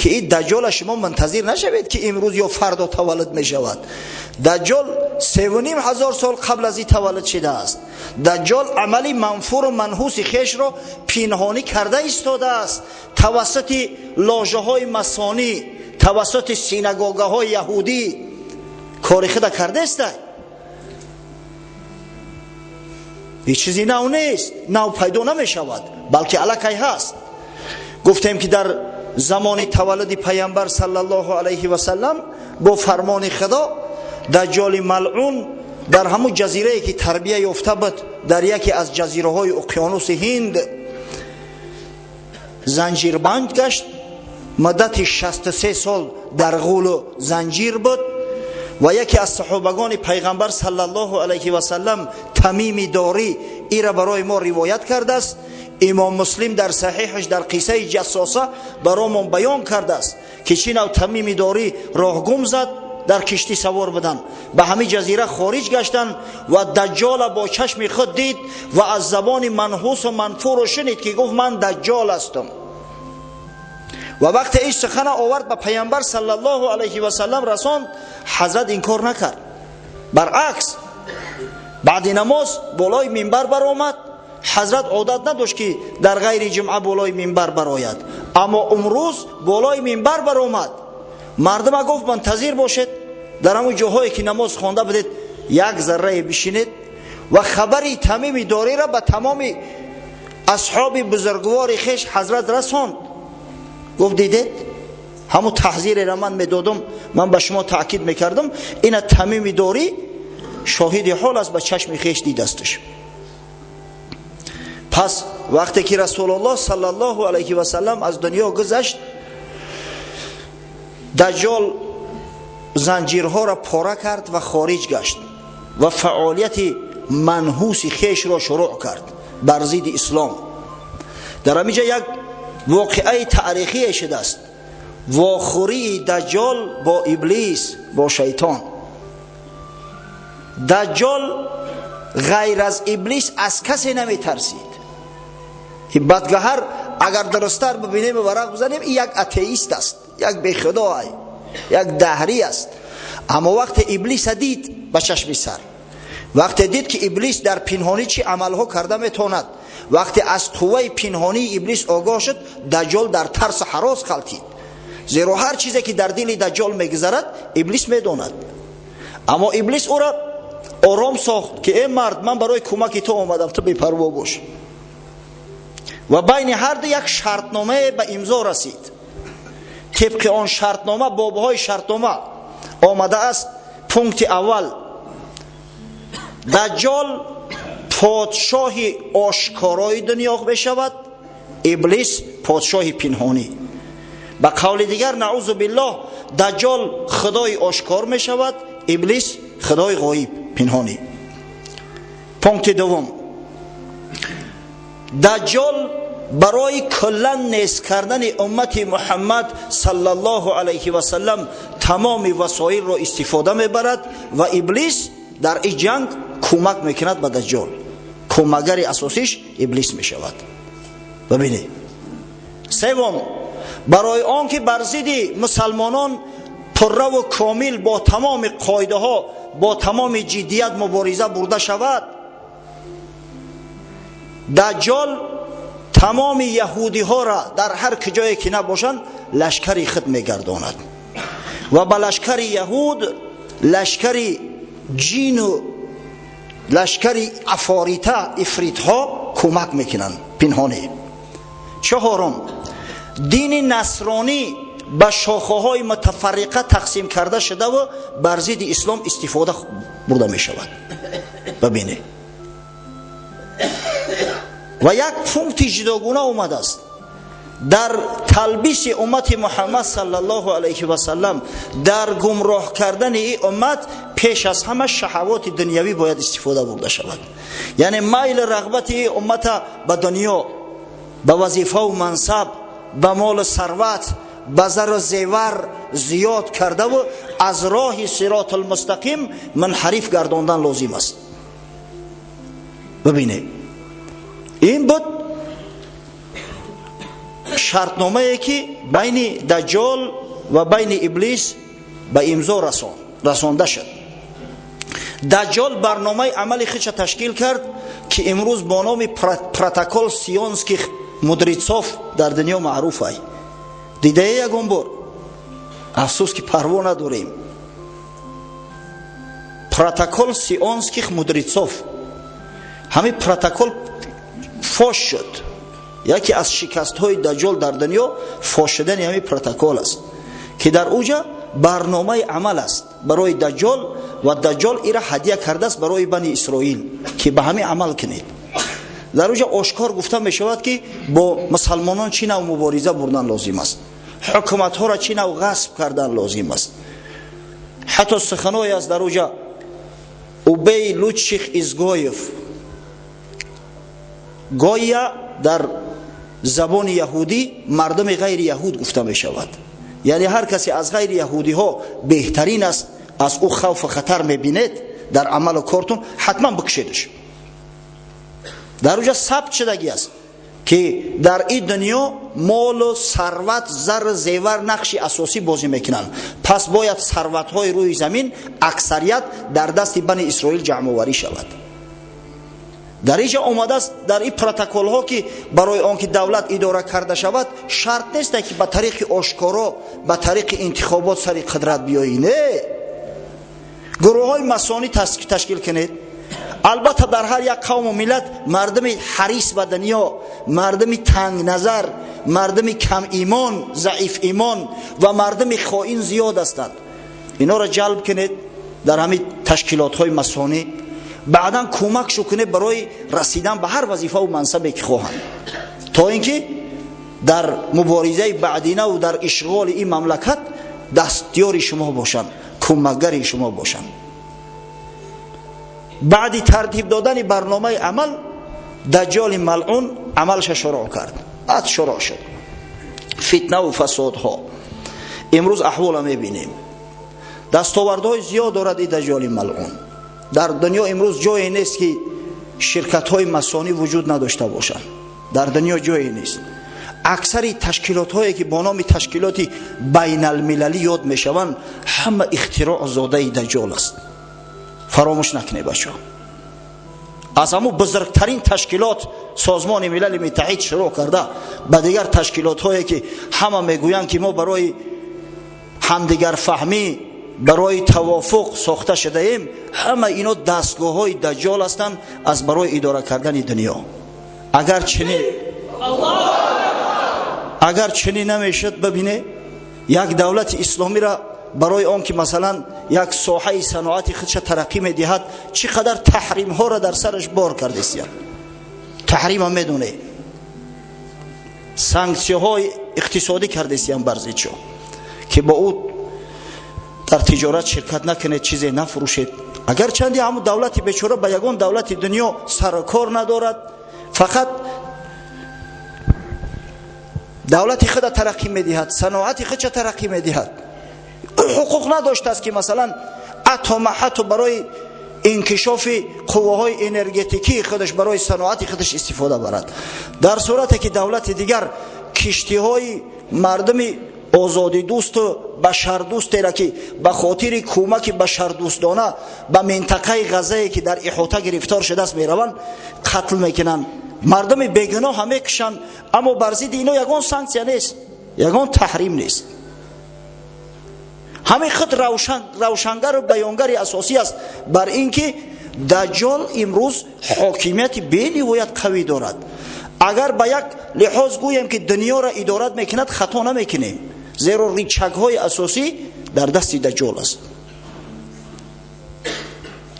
ки ин даҷҷола шумо мунтазир нашавед, ки имрӯз ё фардо таваллуд мешавад. Даҷҷол 3500 сол қабл аз ин таваллуд шудааст. Даҷҷол амали манфуру манҳуси хешро пинҳонӣ карда истодааст тавассути ложаҳои масонӣ, тавассути синагогаҳои яҳудӣ кори худа кардаеста. Ҳеҷ чизи нав нест, нав пайдо намешавад, балки аллакай ҳаст. Гуфтем, ки дар замони таваллуди пайғамбар саллаллоҳу алайҳи васаллам бо фармони Худо даҷҷоли малъун дар ҳамун ҷазирае ки тарбия ёфта буд, дар яке аз ҷазираҳои уқёнуси Ҳинд занҷирбанд гашт. Муддати 63 сол дар ғулу занҷир буд ва яке аз саҳобагони пайғамбар саллаллоҳу алайҳи васаллам Тамими Дорӣ ира барои мо ривоят кардааст. Имом Муслим дар саҳиҳаш дар қиссаи ҷассоса баромон баён кардааст, ки чӣ нав Тамими Дорӣ роҳгум зад, дар киштӣ савор буданд, ба ҳамин ҷазира хориҷ гаштанд ва даҷҷола бо чашми худ дид ва аз забони манҳусу манфуру шунид, ки гуфт: ман даҷҷол ҳастам. Ва вақте ин сухана овард, ба пайғамбар саллаллоҳу алайҳи васаллам расонд, ҳазрат инкор накард. Баръакс, баъди намоз болои минбар баромад. Ҳазрат одат надошт, ки дар ғайри ҷумъа болои минбар барояд, аммо имрӯз болои минбар баромад. Мардума гуфт: мунтазир бошед, дар ҳамон ҷоҳое ки намоз хонда будед як заррае бишинед. Ва хабари Тамими Дориро ба тамоми асҳоби бузургвори хеш ҳазрат расонд. Гуфт: дидед, ҳамун таҳзиреро ман медодам, ман ба шумо таъкид мекардам, ина Тамими Дорӣ шоҳиди ҳол аст, ба чашми хеш дидасташ. Пас вақте ки Расулуллоҳ саллаллоҳу алайҳи васаллам аз дунё гузашт, даҷҷол занҷирҳоро пора кард ва хориҷ гашт ва фаъолияти манҳуси хешро шурӯъ кард бар зидди ислом. Дар ҳамин ҷо як воқеаи таърихие шудааст: вохӯрии даҷҷол бо иблис, бо шайтон. Даҷҷол ғайр аз иблис аз касе наметарсид. Бадгаҳар, агар дурусттар бибинем ва варақ бизанем, ин як атеист аст, як бехудо, як даҳрӣ аст. Аммо вақте иблиса дид ба чашми сар, вақте дид, ки иблис дар пинҳонӣ чӣ амалҳо карда метавонад, вақте аз қувваи пинҳонии иблис огоҳ шуд, даҷҷол дар тарсу ҳарос ғалтид. Зеро ҳар чизе ки дар дили даҷҷол мегузарад, иблис медонад. Аммо иблис ӯро ором сохт, ки э мард, ман барои кӯмаки ту омадам, ту бепарво бош. Ва байни ҳар ду як шартномае ба имзо расид. Тибқи он шартнома, бобҳои шартнома омадааст: пункти аввал, даҷҷол подшоҳи ошкорои дунё мешавад, иблис подшоҳи пинҳонӣ. Ба қавли дигар, наъузу биллоҳ, даҷҷол худои ошкор мешавад, иблис худои ғоиб, пинҳонӣ. Пункти дуввум, даҷҷол барои куллан нест кардани уммати Муҳаммад саллаллоҳу алайҳи васаллам тамоми васоилро истифода мебарад ва иблис дар ин ҷанг кӯмак мекунад ба даҷҷол, кӯмакгари асосиш иблис мешавад. Бибинед. Севум, барои он ки бар зидди мусалмонон пурраву комил, бо тамоми қоидаҳо, бо тамоми ҷиддият мубориза бурда шавад, даҷҷол тамоми яҳудиҳоро дар ҳар куҷое ки набошанд лашкари худ мегардонад ва ба лашкари яҳуд лашкари ҷину лашкари афорита, ифритҳо кӯмак мекунанд пинҳонӣ. Чаҳорум, дини насронӣ ба шохаҳои мутафарриқа тақсим карда шудаву бар зидди ислом истифода бурда мешавад. Бибинед. Ва як пункти ҷудогуна омадааст: дар талбиси уммати Муҳаммад саллаллоҳу алайҳи васаллам, дар гумроҳ кардани ин уммат пеш аз ҳама шаҳавоти дунявӣ бояд истифода бурда шавад, яъне майл рағбати ин уммата ба дунё, ба вазифаву мансаб, ба молу сарват, ба зару зевар зиёд кардаву аз роҳи сиротулмустақим мунҳариф гардондан лозим аст. Бибинед, ин буд. Шартномае ки байни Даҷҷол ва байни Иблис ба имзо расонда шуд. Даҷҷол барномаи амали худша ташкил кард, ки имрӯз бо номи протокол сионских мудрецов дар дунё маъруф ай. Дидае ягон бор? Афсӯс, ки парво надорем. Протокол сионских мудрецов, ҳамин протокол фош шуд. Яке аз шикастҳои Даҷҷол дар дунё фош шудани ҳамин протокол аст, ки дар уҷа барномаи амал аст барои Даҷҷол, ва Даҷҷол ира ҳадия кардааст барои Бани Исроил, ки ба ҳамин амал кунед. Дар уҷа ошкор гуфта мешавад, ки бо мусалмонон чӣ нав мубориза бурдан лозим аст, ҳукуматҳоро чӣ нав ғасб кардан лозим аст. Ҳатто суханое аст дар уҷа: «Убей лучших изгоев». Гоя дар забони яҳудӣ мардуми ғайри яҳуд гуфта мешавад, яъне ҳар касе аз ғайри яҳудиҳо беҳтарин аст, аз ӯ хавфу хатар мебинед дар амалу кортун, ҳатман бикушедаш. Дар уҷа сабт шудагӣ аст, ки дар ин дунё молу сарват, зару зевар нақши асосӣ бозӣ мекунанд, пас бояд сарватҳои рӯи замин аксарият дар дасти Бани Исроил ҷамъоварӣ шавад. Дар инҷа омадааст, дар ин протоколҳо, ки барои он ки давлат идора карда шавад, шарт нест, ки ба тариқи ошкоро, ба тариқи интихобот сари қудрат биёӣ. Не, гурӯҳҳои масонӣ ташкил кунед. Албатта, дар ҳар як қавму миллат мардуми ҳарис ба дунё, мардуми тангназар, мардуми камимон, заиф имон ва мардуми хоин зиёд ҳастанд. Инҳоро ҷалб кунед дар ҳамин ташкилотҳои масонӣ, баъдан кӯмакшу кунед барои расидан ба ҳар вазифаву мансабе ки хоҳанд, то ин ки дар муборизаи баъдинаву дар ишғоли ин мамлакат дастёри шумо бошанд, кӯмакгари шумо бошанд. Баъди тартиб додани барномаи амал, Даҷҷоли малъун амалша шурӯъ кард. Баъд шурӯъ шуд фитнаву фасодҳо. Имрӯз аҳвола мебинем. Дастовардҳои зиёд дорад и Даҷҷоли малъун. Дар дунё имрӯз ҷое нест, ки ширкатҳои масонӣ вуҷуд надошта бошанд. Дар дунё ҷое нест. Аксари ташкилотҳое, ки бо номи ташкилоти байналмилалӣ ёд мешаванд, ҳама ихтироъ зодаи Даҷҷол аст. Фаромӯш накунед, бачаҳо. Аз ҳамун бузургтарин ташкилот, Созмони Милали Муттаҳид, шурӯъ карда ба дигар ташкилотҳое, ки ҳама мегӯянд, ки мо барои ҳамдигарфаҳмӣ, барои тавофуқ сохта шудаем, ҳама ино дастгоҳҳои Даҷҷол ҳастанд аз барои идора кардани дунё. Агар чунин намешуд, бибине, як давлати исломиро барои он ки, масалан, як соҳаи саноати худша тараққӣ медиҳад, чӣ қадар таҳримҳоро дар сараш бор кардистияд. Таҳрима медоне, санксияҳои иқтисодӣ кардистиян бар зидшо, ки бо ӯ дар тиҷорат ширкат накунед, чизе нафурӯшед. Агарчанди ҳамун давлати бечора ба ягон давлати дунё сарукор надорад, фақат давлати худа тараққӣ медиҳад, саноати худша тараққӣ медиҳад, ҳуқуқ надоштааст, ки, масалан, атома ҳатто барои инкишофи қувваҳои энергетикии худаш, барои саноати худаш истифода барад. Дар сурате ки давлати дигар киштиҳои мардуми озодидӯсту башардӯстера, ки ба хотири кӯмаки башардӯстона ба минтақаи Ғаззае, ки дар иҳота гирифтор шудааст, мераванд, қатл мекунанд, мардуми бегуноҳ мекушанд, аммо бар зидди ино ягон санксия нест, ягон таҳрим нест. Ҳамин худ равшангару баёнгари асосӣ аст бар ин ки Даҷҷол имрӯз ҳокимияти бениҳоят қавӣ дорад. Агар ба як лиҳоз гӯем, ки дунёро идорат мекунад, хато намекунем, зеро рычагҳои асосӣ дар дасти Даҷҷол аст.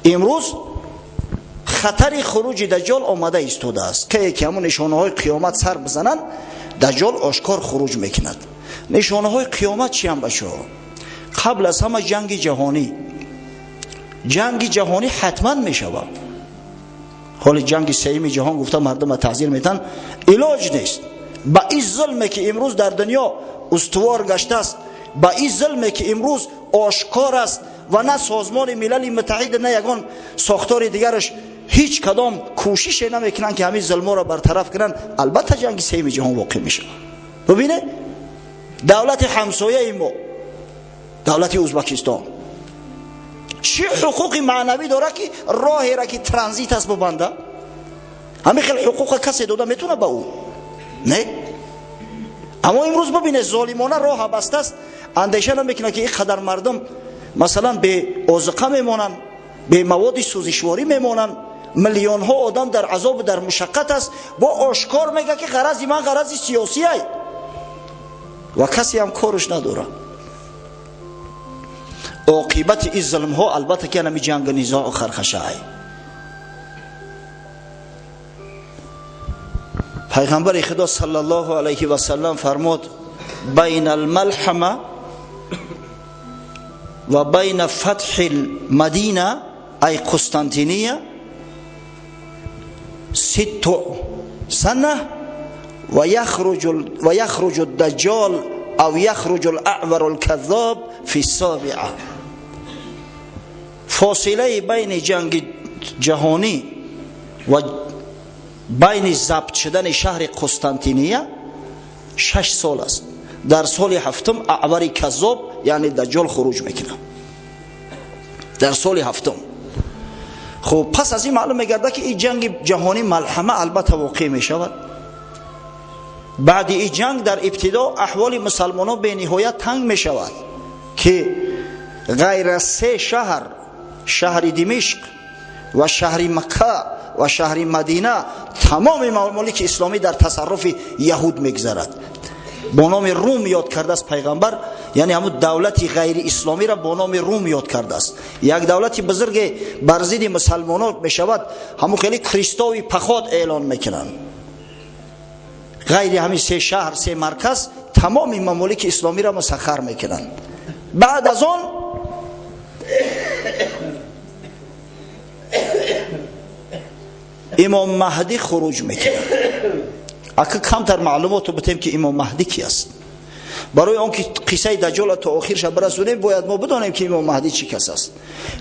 Имрӯз хатари хуруҷи Даҷҷол омада истодааст. Кае ки ҳамун нишонаҳои қиёмат сар бизананд, Даҷҷол ошкор хуруҷ мекунад. Нишонаҳои қиёмат чиям, бачаҳо? Қабл аз ҳама ҷанги ҷаҳонӣ. Ҷанги ҷаҳонӣ ҳатман мешавад. Ҳоли ҷанги сеюми ҷаҳон гуфта мардума таҳзир метан, илоҷ нест. Ба ин зулме, ки имрӯз дар дунё устувор гаштааст, ба ин зулме, ки имрӯз ошкор аст, ва на Созмони Милали Муттаҳид, на ягон сохтори дигараш ҳеҷ кадом кӯшише намекунанд, ки ҳамин зулморо бартараф кунанд, албатта ҷанги сеюми ҷаҳон воқеъ мешавад. Бубинед, давлати ҳамсояи мо, давлати Ӯзбекистон, чӣ ҳуқуқи маънавӣ дорад, ки роҳеро, ки транзит аст, бубанда? Ҳамин хел ҳуқуқа касе дода метавонад ба ӯ? Не. Аммо имрӯз бубинед, золимона роҳа бастааст, андеша намекунад, ки ин қадар мардум масалан бе озуқа мемонанд, бе маводи сӯзишворӣ мемонанд, миллионҳо одам дар азобу дар мушаққат аст. Бо ошкор мегӯяд, ки ғарази ман ғарази сиёсӣ, ва касе ҳам корш надорад. Оқибати ин зулмҳо албатта ки ҳами ҷангу низоъу хархашаай. Пайғамбари Худо саллаллоҳу алайҳи васаллам фармуд: байна алмалҳама ва байна фатҳи лмадина, ай Қустантиния, 6 сана ва яхруҷу даҷҷол ав яхруҷу лаъвару лказзоб фи ссобиа. Фосилаи байни ҷанги ҷаҳонӣ ва байни забт шудани шаҳри Қустантиния 6 сол аст. Дар соли ҳафтум Аъвари Каззоб, яъне Даҷҷол, хуруҷ мекунад. Дар соли ҳафтум. Хуб, пас аз ин маълум мегардад, ки ин ҷанги ҷаҳонӣ малҳама албатта воқеъ мешавад. Баъди ин ҷанг дар ибтидо аҳволи мусалмонон бениҳоят танг мешавад, ки ғайр аз се шаҳр, шаҳри Димишқ ва шаҳри Макка ва шаҳри Мадина, тамоми мамолики исломӣ дар тасарруфи яҳуд мегузарад. Бо номи Рум ёд кардааст пайғамбар, яъне ҳамун давлати ғайриисломиро бо номи Рум ёд кардааст. Як давлати бузурге бар зидди мусалмонон мешавад, ҳамун хеле крестовый поход эълон мекунанд. Ғайри ҳамин се шаҳр, се марказ, тамоми мамолики исломиро мусаххар мекунанд. Баъд аз он Имом Маҳдӣ хуруҷ мекунад. Ака камтар маълумотро битем, ки Имом Маҳдӣ ки аст. Барои он ки қиссаи Даҷҷолро то охирша бирасонем, бояд мо бидонем, ки Имом Маҳдӣ чӣ кас аст,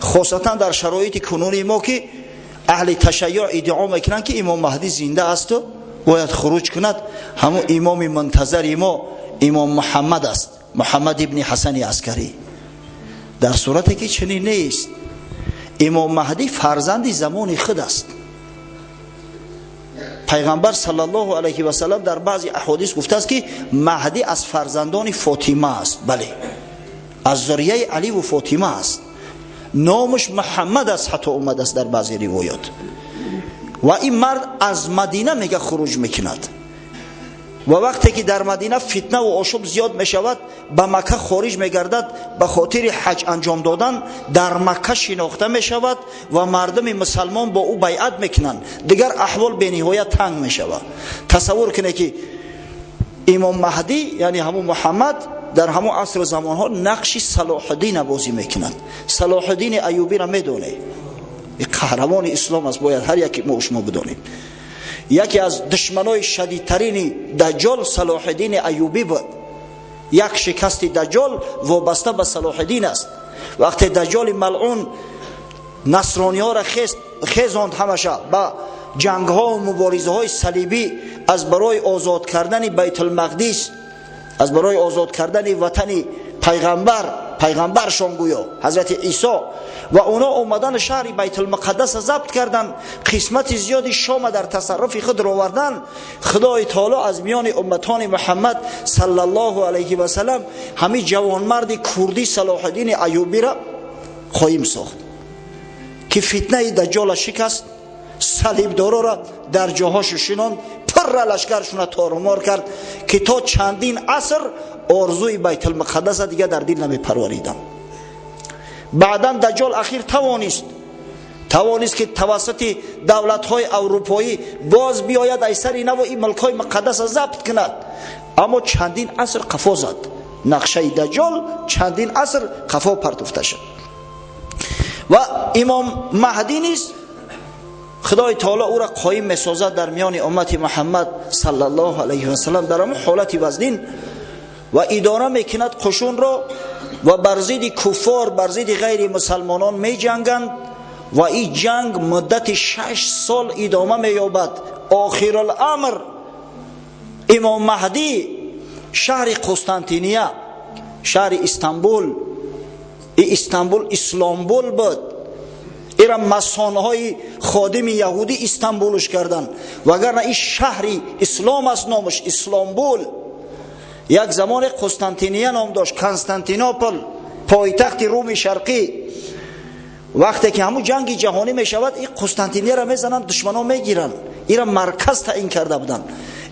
хосатан дар шароити кунунии мо, ки аҳли ташайюъ иддао мекунанд, ки Имом Маҳдӣ зинда асту бояд хуруҷ кунад. Ҳамун имоми мунтазари мо Имом Муҳаммад аст, Муҳаммад ибни Ҳасани Аскарӣ. Дар сурате ки чунин нест. Имом Маҳдӣ фарзанди замони худ аст. Пайғамбар саллаллоҳу алайҳи васаллам дар баъзе аҳодис гуфтааст, ки Маҳдӣ аз фарзандони Фотима аст. Бале, аз зурияи Аливу Фотима аст. Номаш Муҳаммад аст, ҳатто омадааст дар баъзе ривоят. Ва ин мард аз Мадина мега хуруҷ мекунад. Ва вақте ки дар Мадина фитнаву ошӯб зиёд мешавад, ба Макка хориҷ мегардад ба хотири ҳаҷ анҷом додан. Дар Макка шинохта мешавад ва мардуми мусалмон бо ӯ байъат мекунанд. Дигар аҳвол бениҳоят танг мешавад. Тасаввур кунед, ки Имом Маҳдӣ, яъне ҳамун Муҳаммад, дар ҳамун асру замонҳо нақши Салоҳуддина бозӣ мекунад. Салоҳуддини Аюбиро медонед, қаҳрамони ислом аст, бояд ҳар яке мо шумо бидонем. Яке аз душманои шадидтарини Даҷҷол Салоҳиддини Аюбӣ буд. Як шикасти Даҷҷол вобаста ба Салоҳиддин аст. Вақте Даҷҷоли малъун насрониҳоро хезонд ҳамаша ба ҷангҳо муборизаҳои салибӣ аз барои озод кардани Байтулмақдис, аз барои озод кардани ватани пайғамбар, пайғамбаршон гӯё ҳазрати Исо, ва онҳо омадан шаҳри Байтулмуқаддаса забт карданд, қисмати зиёди Шома дар тасарруфи худ ровардан, Худои Таоло аз миёни умматони Муҳаммад саллаллоҳу алайҳи васалам ҳамин ҷавонмарди курдӣ Салоҳиддини Аюбиро қоим сохт, ки фитнаи Даҷҷола шикаст, салибдороро дар ҷоҳошо шинонд, пурра лашкаршуна торумор кард, ки то чандин аср орзуи Байтулмуқаддаса дига дар дил намепарвариданд. Баъдан Даҷҷол ахир тавонист, ки тавассути давлатҳои аврупоӣ боз биёяд ай сари наву ин мулкҳои муқаддаса забт кунад, аммо чандин аср қафо зад. Нақшаи Даҷҷол чандин аср қафо партофта шуд. Ва Имом Маҳдӣ низ Худои Таоло ӯро қоим месозад дар миёни уммати Муҳаммад саллаллоҳу алайҳи васаллам дар ҳамон ҳолати вазнин ва идора мекунад қушунро ва бар зидди куффор, бар зидди ғайри мусалмонон меҷанганд. Ва ин ҷанг муддати 6 сол идома меёбад. Охируламр Имом Маҳдӣ Шаҳри Қустантиния, шаҳри Истанбул, Истанбул Исломбул буд. Ира масонҳои ходими яҳудӣ Истанбулш карданд, вагарна ин шаҳри ислом аст, номаш Исломбул. Як замоне Қустантиния ном дошт, Константинопол, пойтахти Руми Шарқӣ. Вақте ки ҳамун ҷанги ҷаҳонӣ мешавад, ин Қустантинияро мезананд, душманон мегиранд, ира марказ таъин карда буданд.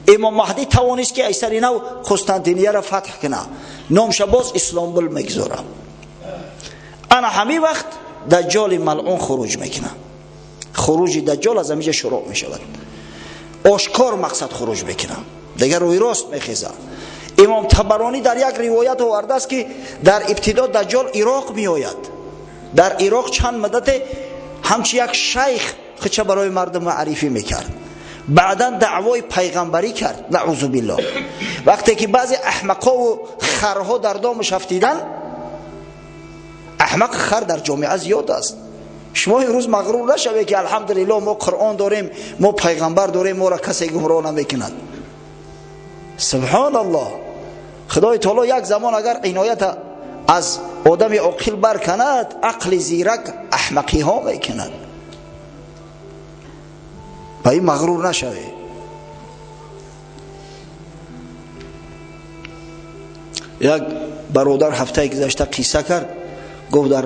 Имом Маҳдӣ тавонист ки айсари нав Қустантинияро фатҳ кунад, номша боз Исломбул мегузорад. Ана ҳамин вақт Даҷҷоли малъун хуруҷ мекунад. Хуруҷи Даҷҷол аз ҳаминҷа шурӯъ мешавад. Ошкор мақсад хуруҷ мекунад, дигар рӯи рост мехезад. Имом Табаронӣ дар як ривоят овардааст ки дар ибтидо Даҷҷол Ироқ меояд. Дар Ироқ чанд муддате ҳамчи як шайх худша барои мардум маърифӣ мекард. Баъдан даъвои пайғамбарӣ кард, наъузу биллоҳ. Вақте ки баъзе аҳмақову харҳо дар домаш афтиданд, аҳмақ хар дар ҷомеа зиёд аст. Шумо имрӯз мағрур нашавед ки алҳамдулиллоҳ мо Қуръон дорем, мо пайғамбар дорем, моро касе гумроҳ намекунад. Субҳоналлоҳ. Худои таоло як замон агар иноята аз одами оқил барканад, ақли зирак аҳмақиҳо мекунад. Ба ин мағрур нашавед. Як бародар ҳафтаи гузашта қисса кард, гуфт дар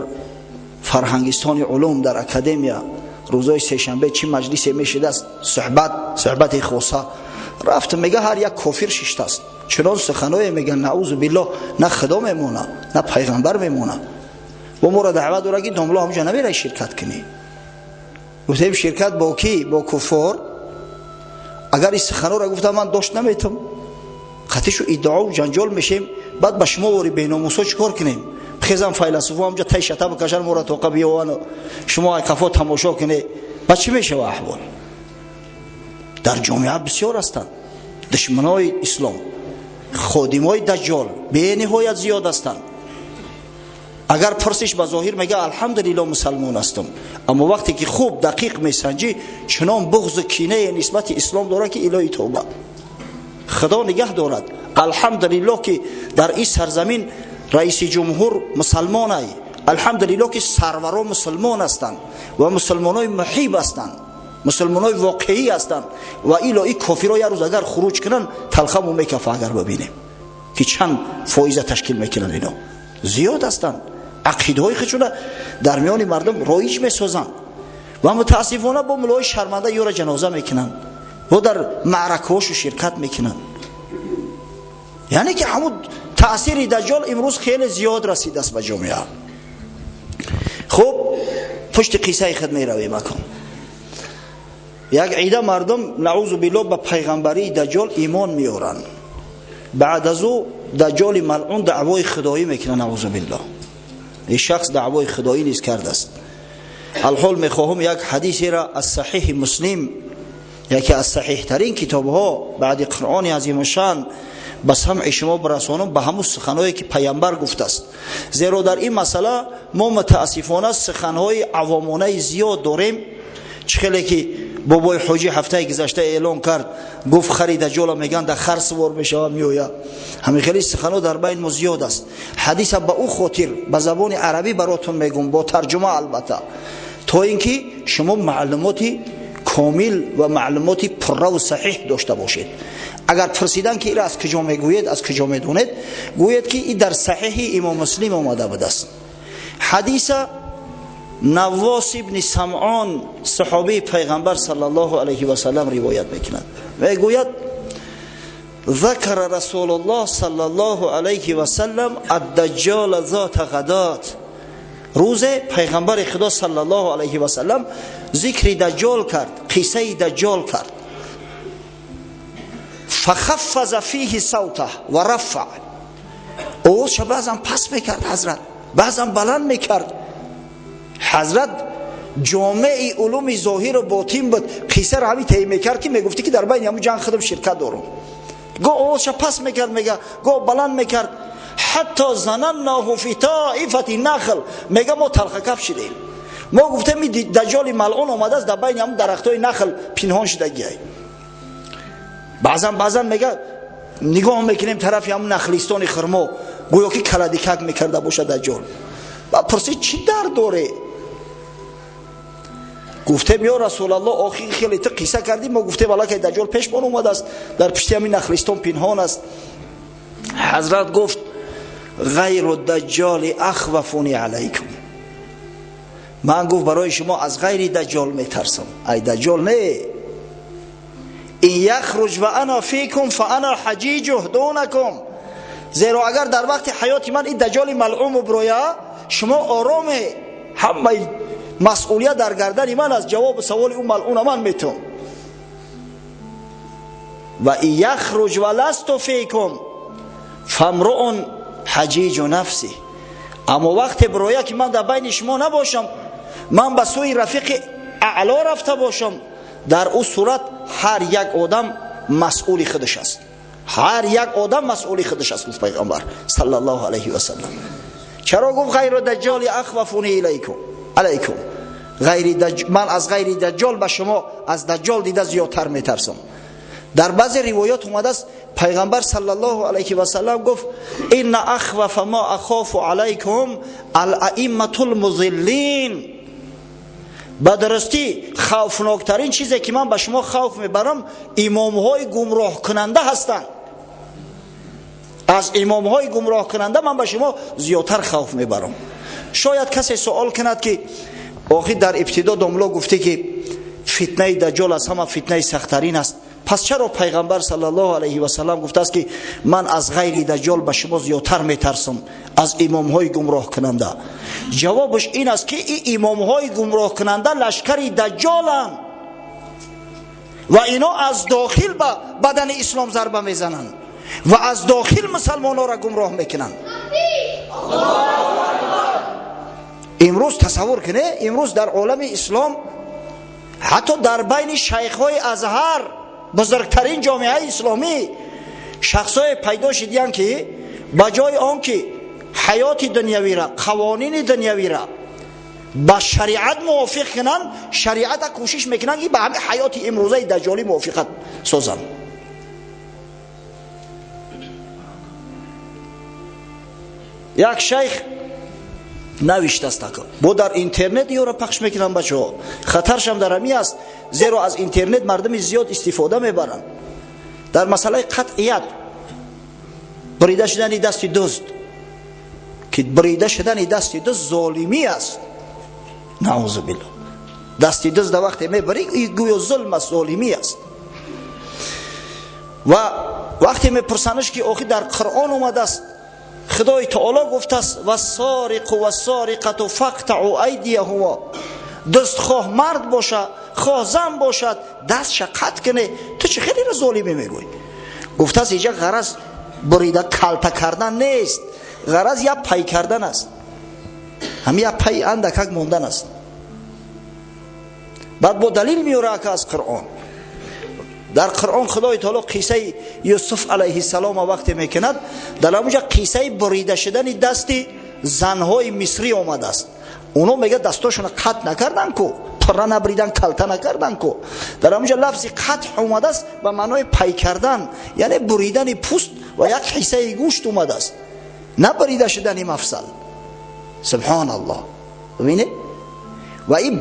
фарҳангистони улум, дар академия рӯзои сешанбе чӣ маҷлисе мешидааст, суҳбати хоса. Рафт, мега ҳар як кофир шиштааст, чунон суханое меган, наъузу биллоҳ, на худо мемона, на пайғамбар мемона. Бо моро даъват дора ки домло ҳамҷа намерай ширкат кунӣ. Гуфтем ширкат бо кӣ? Бо куффор? Агар ин суханора гуфтам ман дошт наметам, қатишу иддаову ҷанҷол мешем, баъд ба шумо вори беномусо чӣ кор кунем? Хезам файласуфо ҳамҷа тай шата бикашан, моро тоқа биёвану шумо айқафо тамошо кунед, ба чӣ мешава аҳвол? Дар ҷомеа бисёр ҳастанд душманои ислом, ходимои Даҷҷол бениҳоят зиёд ҳастанд. Агар пурсиш ба зоҳир мега алҳамдулиллоҳ мусалмон ҳастам, аммо вақте ки хуб дақиқ месанҷӣ, чунон буғзу кинае нисбати ислом дорад ки илоҳи тавба, худо нигаҳ дорад. Алҳамдулиллоҳ ки дар ин сарзамин раиси ҷумҳур мусалмонай, алҳамдулиллоҳ ки сарваро мусалмон ҳастанд ва мусалмонои муҳиб ҳастанд, мусалмонои воқеӣ ҳастанд. Ва ило ин кофиро як рӯз агар хуруҷ кунанд, талхаму мекафа. Агар бибинем ки чанд фоиза ташкил мекунанд, ино зиёд ҳастанд, ақидаҳои худшона дар миёни мардум роиҷ месозанд ва мутаассифона бо мулои шарманда ёро ҷаноза мекунанд, бо дар маъракаҳошу ширкат мекунанд. Яъне ки ҳамун таъсири Даҷҷол имрӯз хеле зиёд расидааст ба ҷомеа. Хуб, пушти қиссаи худ меравем. Акун як ида мардум наъузу биллоҳ ба пайғамбарии Даҷҷол имон меоранд. Баъд аз ӯ Даҷҷоли малъун даъвои худоӣ мекунад, наъузу биллоҳ. Ин шахс даъвои худоӣ низ кардааст. Алҳол мехоҳам як ҳадисеро аз Саҳиҳи Муслим, яке аз саҳиҳтарин китобҳо баъди Қуръони азимушшан, ба самъи шумо бирасонам, ба ҳамун суханҳое ки пайғамбар гуфтааст. Зеро дар ин масъала мо мутаассифона суханҳои авомонаи зиёд дорем. Чӣ хеле ки бобои ҳоҷӣ ҳафтаи гузашта эълон кард, гуфт хари Даҷҷола меган дар хар сувор мешавад меояд. Ҳамин хеле суханҳо дар байни мо зиёд аст. Ҳадиса ба ӯ хотир ба забони арабӣ баротон мегӯм, бо тарҷума албатта, то ин ки шумо маълумоти комил ва маълумоти пурраву саҳиҳ дошта бошед. Агар пурсидан ки ира аз куҷо мегӯед, аз куҷо медонед, гӯед ки и дар Саҳиҳи Имом Муслим омада будааст. Ҳадиса Навос ибни Самъон, саҳобии пайғамбар саллаллоҳу алайҳи васаллам, ривоят мекунад. Мегӯяд: ذكر رسول الله صلى الله عليه وسلم الدجال ذات غدات. روز پیغمبر خدا صلی الله علیه و سلم ذکر دجال کرد، قصه دجال کرد. فخفض فیه صوته و رفع. اوش بعضا پس میکرد حضرت، بعضا بلند میکرد. حضرت جامع علوم ظاهر و باطن بود. قصه را همین طی میکرد که میگفتی که در بین همون جنگ خودم شرکت دارم. گاه اوش پس میکرد، میگه گاه بلند میکرد. حتی ظنناه فی طائفة نخل. میگه ما تلخکف شدیم، ما گفتیم دجال ملعون آمده است، در بین همون درختای نخل پنهان شده. گیای بعضا میگه Нигоҳ мекунем тарафи ҳамун нахлистони хурмо, гӯё ки каладикак мекарда бошад даҷҷол. Ва пурсид чӣ дард доре? Гуфтем ё Расулаллоҳ, охир хеле ту қисса кардӣ, мо гуфтем аллакай даҷҷол пешмон омадааст, дар пишти ҳамин нахлистон пинҳон аст. Ҳазрат гуфт ғайру даҷҷоли ахвафуни алайкум. Ман гуфт барои шумо аз ғайри даҷҷол метарсам. Ай даҷҷол не, ин яхруҷ ва ана фикум фа ана ҳаҷиҷуҳ дунакум. Зеро агар дар вақти ҳаёти ман ин даҷҷоли малъум броя, шумо ороме, ҳамаи масъулият дар гардани ман аст, ҷавоби саволи ӯ малъуна ман метавон. Ва ин яхруҷ ва ласту фикум фамруун ҳаҷиҷу нафси. Аммо вақте броя ки ман дар байни шумо набошам, ман ба сӯи рафиқи аъло рафта бошам, дар ӯ сурат ҳар як одам масъули худаш аст. Ҳар як одам масъули худаш аст, гуфт пайғамбар саллаллоҳу алайҳи васаллам. Чаро гуфт ғайру даҷҷоли ахвафуни илайкум алайкум? Ман аз ғайри даҷҷол ба шумо аз даҷҷол дида зиёдтар метарсам. Дар баъзе ривоят омадааст пайғамбар саллаллоҳу алайҳи васаллам гуфт инна ахвафа ма ахофу алайкум ал-аимматул музиллин. Ба дурустӣ хавфноктарин чизе ки ман ба шумо хавф мебарам имомҳои гумроҳкунанда ҳастанд. Аз имомҳои гумроҳкунанда ман ба шумо зиёдтар хавф мебарам. Шояд касе суол кунад ки охир дар ибтидо домло гуфте ки фитнаи даҷҷол аз ҳама фитнаи сахттарин аст, пас чаро пайғамбар саллаллоҳу алайҳи васаллам гуфтааст ки ман аз ғайри даҷҷол ба шумо зиёдтар метарсам аз имомҳои гумроҳкунанда? Ҷавобаш ин аст ки ин имомҳои гумроҳкунанда лашкари даҷҷоланд ва ино аз дохил ба бадани ислом зарба мезананд ва аз дохил мусалмонҳоро гумроҳ мекунанд. Имрӯз тасаввур кунед, имрӯз дар олами ислом ҳатто дар байни шайхҳои Азҳар, бузургтарин ҷомеаи исломӣ, шахсҳое пайдо шудиянд ки ба ҷои он ки ҳаёти дунявира, қавонини дунявира ба шариат мувофиқ кунанд, шариата кӯшиш мекунанд ки ба ҳамин ҳаёти имрӯзаи даҷҷолӣ мувофиқат созанд. Як шайх навиштааст, бо дар интернет ёро пахш мекунанд бачаҳо. Хатаршам дар ҳамин аст, зеро аз интернет мардуми зиёд истифода мебаранд. Дар масъалаи қатъият, бурида шудани дасти дузд, ки бурида шудани дасти дузд золимӣ аст. Наузу биллоҳ. Дасти дузд вақте мебарӣ, гӯё зулм аст, золимӣ аст. Ва вақте мепурсанаш ки охир дар Қуръон омадааст, Худои Таоло гуфтааст вассориқу вассориқату фақтаъу айдияҳумо. Дузд хоҳ мард бошад, хоҳ зан бошад, дастша қатъ кунед. Ту чӣ хеле золимӣ мегӯӣ? Гуфтааст инҷа ғараз бурида калта кардан нест, ғараз як пай кардан аст, ҳамин як пай андакак мондан аст. Баъд бо далил меёра ака аз Қуръон. Дар Қуръон Худои Таоло қиссаи Юсуф алайҳиссалом вақте мекунад, дар ҳамонҷа қиссаи бурида шудани дасти занҳои мисрӣ омадааст. Оно мегӯяд дастошонро қатъ накардан ку, пурра набридан, калта накардан ку. Дар ҳамонҷа лафзи қатъ омадааст ба маънои пай кардан, яъне буридани пӯст ва як ҳиссаи гӯшт омадааст, на бурида шудани мафсал. Субҳоналлоҳ. Бибинед, ва ин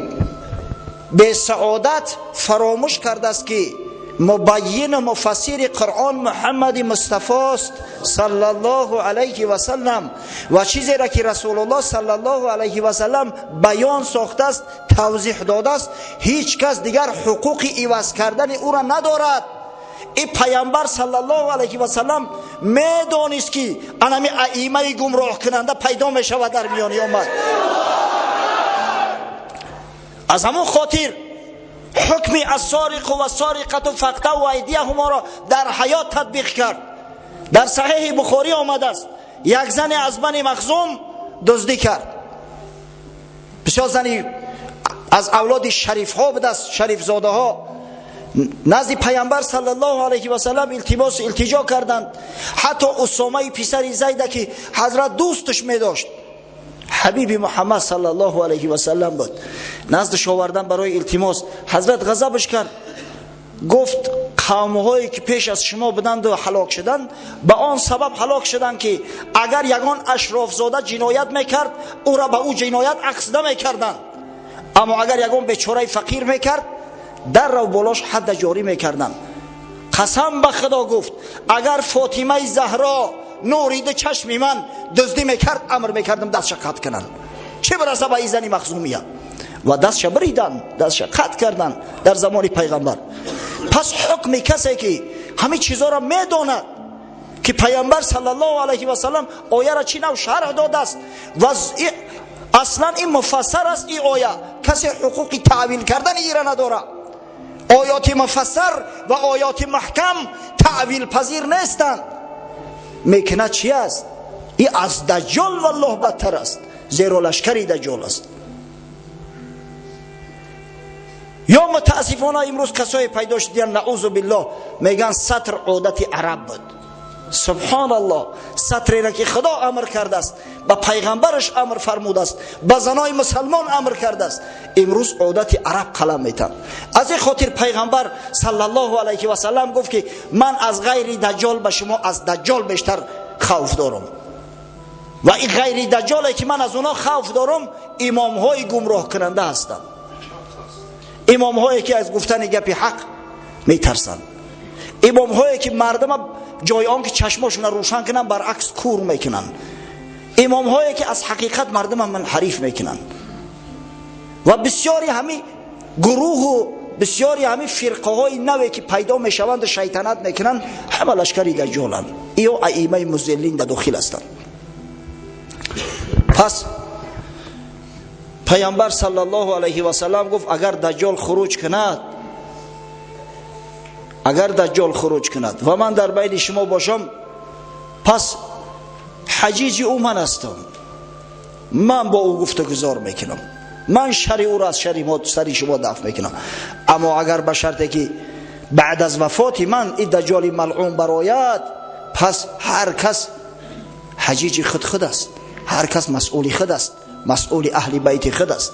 бесаодат фаромӯш кардааст ки мубайину муфассири Қуръон Муҳаммади Мустафост саллаллоҳу алайҳи васаллам ва чизеро ки Расулуллоҳ саллаллоҳу алайҳи васаллам баён сохтааст, тавзиҳ додааст, ҳеҷ кас дигар ҳуқуқи иваз кардани ӯро надорад. Ин пайғамбар саллаллоҳу алайҳи васаллам медонист ки анами аимаи гумроҳкунанда пайдо мешавад дар миёни уммат. Аз ҳамон хотир ҳукми ассориқу вассориқату фақтау айдияҳуморо дар ҳаёт татбиқ кард. Дар Саҳеҳи Бухорӣ омадааст, як зане аз Бани Махзум дуздӣ кард. Бисёр зани аз авлоди шарифҳо будааст, шарифзодаҳо. Назди пайғамбар саллаллоҳу алайҳи васаллам илтимос илтиҷо карданд. Ҳатто Усомаи писари Зайда ки ҳазрат дӯсташ медошт, ҳабиби Муҳаммад саллаллоҳу алайҳи васаллам буд, наздаш овардан барои илтимос. Ҳазрат ғазабаш кард, гуфт Қавмҳое ки пеш аз шумо буданд ва ҳалок шуданд, ба он сабаб ҳалок шуданд ки агар ягон ашрофзода ҷиноят мекард, ӯро ба ӯ ҷиноят акс намекарданд. Аммо агар ягон бечораи фақир мекард, даррав болош ҳадда ҷорӣ мекарданд. Қасам ба Худо гуфт, агар Фотимаи Заҳро нури ду чашми ман дуздӣ мекард, амр мекардам дастша қатъ кунанд. Чӣ бираса ба ин зани махзумия? Ва дастша бириданд, дастша қатъ карданд дар замони пайғамбар. Пас ҳукми касе ки ҳамин чизоро медонад ки пайғамбар саллаллоҳу алайҳи васаллам ояро чӣ нав шарҳ додааст ва аслан ин муфассар аст, ин оя касе ҳуқуқи таъвил кардани ира надорад. Оёти муфассар ва оёти маҳкам таъвилпазир нестанд. Мекунад чи аст? Ин аз даҷҷол валлоҳ бадтар аст, зеро лашкари даҷҷол аст. Ё мутаассифона имрӯз касое пайдо шудиянд, наузу биллоҳ, мегӯянд сатр одати араб буд. Субҳоналлоҳ, сатреро ки Худо амр кардааст, ба пайғамбараш амр фармудааст, ба занои мусалмон амр кардааст, имрӯз одати араб қалам метанд. Аз ин хотир пайғамбар саллаллоҳу алайҳи васаллам гуфт ки ман аз ғайри даҷҷол ба шумо аз даҷҷол бештар хавф дорам. Ва ин ғайри даҷҷоле ки ман аз онҳо хавф дорам, имомҳои гумроҳкунанда ҳастанд, имомҳое ки аз гуфтани гапи ҳақ метарсанд, имомҳое ки мардама ҷои он ки чашмошонро рӯшан кунанд, баръакс кур мекунанд, имомҳое ки аз ҳақиқат мардума манҳариф мекунанд. Ва бисёри ҳамин гурӯҳу бисёри ҳамин фирқаҳои наве ки пайдо мешаванду шайтанат мекунанд, ҳама лашкари даҷҷоланд. Иё аимаи музиллин да дохил ҳастанд. Пас пайғамбар саллаллоҳу алайҳи васаллам гуфт, агар даҷҷол хуруҷ кунад, агар даҷҷол хуруҷ кунад ва ман дар байни шумо бошам, пас ҳаҷиҷи ӯ ман ҳастам, ман бо ӯ гуфтугузор мекунам, ман шари ӯро аз шари сари шумо дафт мекунам. Аммо агар ба шарте ки баъд аз вафоти ман ин даҷҷоли малъун барояд, пас ҳар кас ҳаҷиҷи худ худ аст, ҳар кас масъули худ аст, масъули аҳли байти худ аст.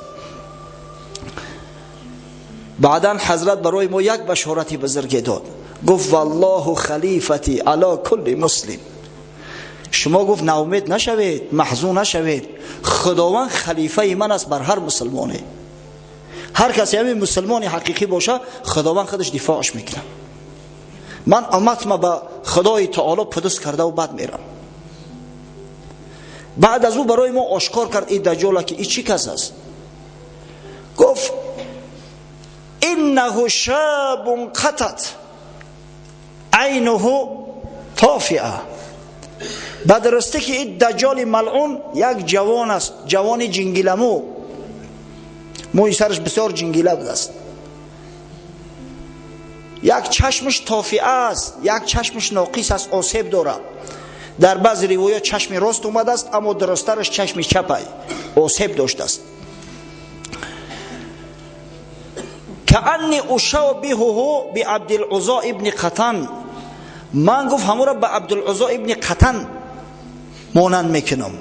Баъдан ҳазрат барои мо як башорати бузурге дод. Гуфт валлоҳу халифати ала кулли муслим. Шумо гуфт наумед нашавед, маҳзун нашавед, Худованд халифаи ман аст бар ҳар мусулмоне. Ҳар касе ҳамин мусулмони ҳақиқӣ боша, Худованд худаш дифоъаш мекунад. Ман умматма ба Худои таоло пудус кардаву бад мерам. Баъд аз ӯ барои мо ошкор кард ин даҷҷола ки ин чӣ кас аст. Гуфт иннаҳу шабун қатат айнуҳу тофиа. Ба дурустӣ ки ин даҷҷоли малъун як ҷавон аст, ҷавони ҷингиламӯ, мӯи сараш бисёр ҷингила будааст, як чашмаш тофиа аст, як чашмаш ноқис аст, осеб дорад. Дар баъзе ривоят чашми рост омадааст, аммо дурусттараш чашми чапай осеб доштааст. Каанни ушабиҳуҳу биабдилузо ибни қатан. Ман гуфт ҳамуро ба Абдулузо ибни Қатан монанд мекунам.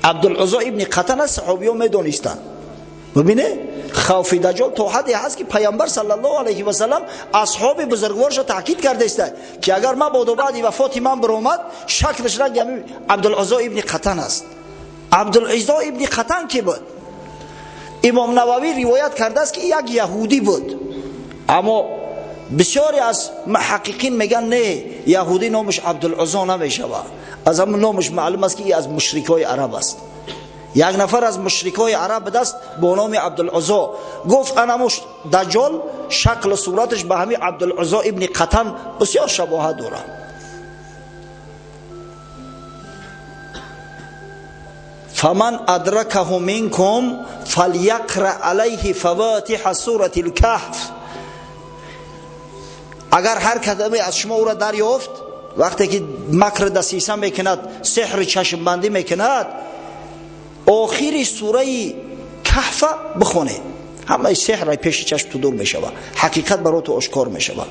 Абдулузо ибни Қатан аст, саҳобиҳо медонистанд. Бибине, хавфи даҷҷол то ҳадде ҳаст ки пайғамбар саллаллоҳу алайҳи васаллам асҳоби бузургворша таъкид кардааст ки агар мабодо баъди вафоти ман биромад, шаклаш ранги ҳамин Абдулузо ибни Қатан аст. Абдулузо ибни Қатан ки буд? Имом Нававӣ ривоят кардааст ки як яҳудӣ буд, аммо бисёре аз муҳаққиқин мегӯянд не, яҳудӣ номаш Абдулузо намешавад. Аз ҳамон номаш маълум аст ки аз мушрикҳои араб аст. Як нафар аз мушрикҳои араб будаст бо номи Абдулузо. Гуфт анамуш даҷҷол шаклу сураташ ба ҳамин Абдулузо ибни Қатан бисёр шабоҳат дорад. Фаман адракаҳу минкум фалйақра алайҳи фаватиҳа сурати лкаҳф. Агар ҳар кадоме аз шумо ӯро дарёфт, вақте ки макр дасиса мекунад, сеҳри чашмбандӣ мекунад, охири сураи каҳфа бихонед, ҳамаи сеҳр пеши чашм ту дур мешавад, ҳақиқат барои ту ошкор мешавад.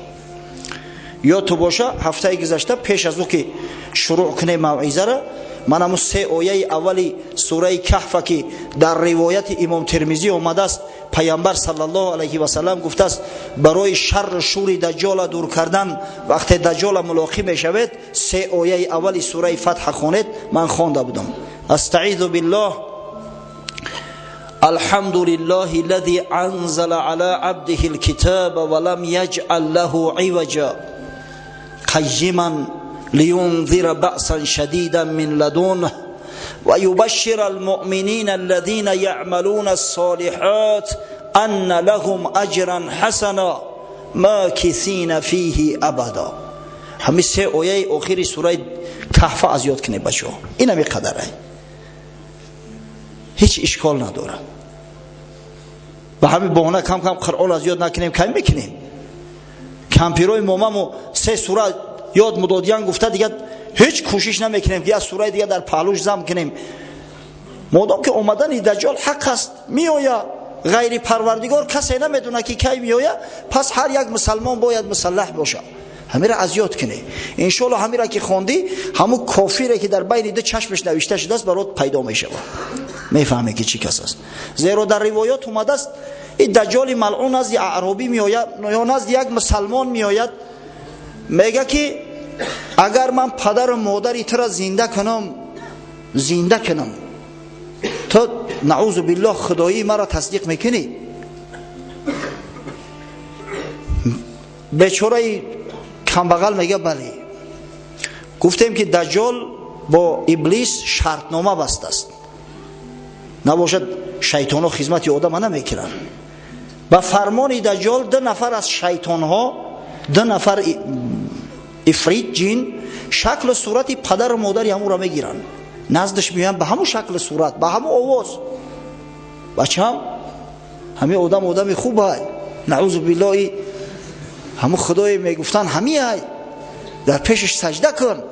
Ёдту боша, ҳафтаи гузашта пеш аз ӯ ки шурӯъ кунем мавъизара, ман ҳамун се ояи аввали сураи Каҳфа ки дар ривояти имом Термизӣ омадааст, пайғамбар саллаллоҳу алайҳи васаллам гуфтааст барои шарру шури даҷҷола дур кардан вақте даҷҷола мулоқӣ мешавед, се ояи аввали сураи Фатҳа хонед. Ман хонда будам. Астаизу биллоҳ. الحمد لله الذي أنزل على عبده الكتاب ولم يجعل له عوجا قيما لينذر بأسا شديدا من لدنه ويبشر المؤمنين الذين يعملون الصالحات أن لهم أجرا حسنا ماكثين فيه أبدا. همین سه آیه آخری سوره کهف از یاد کنید بچه‌ها. این همی قدره، هیچ اشکال نداره. و همین بهانه کم کم قرآن از یاد نکنیم کم میکنیم. کمپیرای مامامو سه سوره یاد مدادیان گفته دیگه هیچ کوشش نمیکنیم که از سوره دیگه در پهلوش زم کنیم. مادام که اومدن دجال حق است، میآید. غیر پروردگار کسی نمیدونه که کی میآید. پس هر یک مسلمان باید مسلح باشه. همین را از یاد کنی. انشالله همین را که خوندی، همون کافیره که در بین دو چشمش نوشته شده است برات پیدا میشه. میفهمه که چی کس است. زیرا در روایات اومده است این دجال ملعون از اعرابی میآید یا نزد یک مسلمان میآید، میگه که اگر من پدر و مادری تو را زنده کنم، زنده کنم، تو نعوذ بالله خدایی مرا تصدیق میکنی؟ بیچاره کمبغل میگه بله. گفتیم که دجال با ابلیس شرطنامه بسته است، نباشد شیطان ها خدمت آدم نمیکنن. با فرمان دجال دو نفر از شیطان ها، دو نفر افریت جین، شکل و صورت پدر و مادری همون را میگیرن، نزدش میان به همون شکل صورت، به همون آواز. بچه‌م همین آدم آدم خوبه، نعوذ بالله، همون خدای میگفتن همی های، در پیشش سجده کن.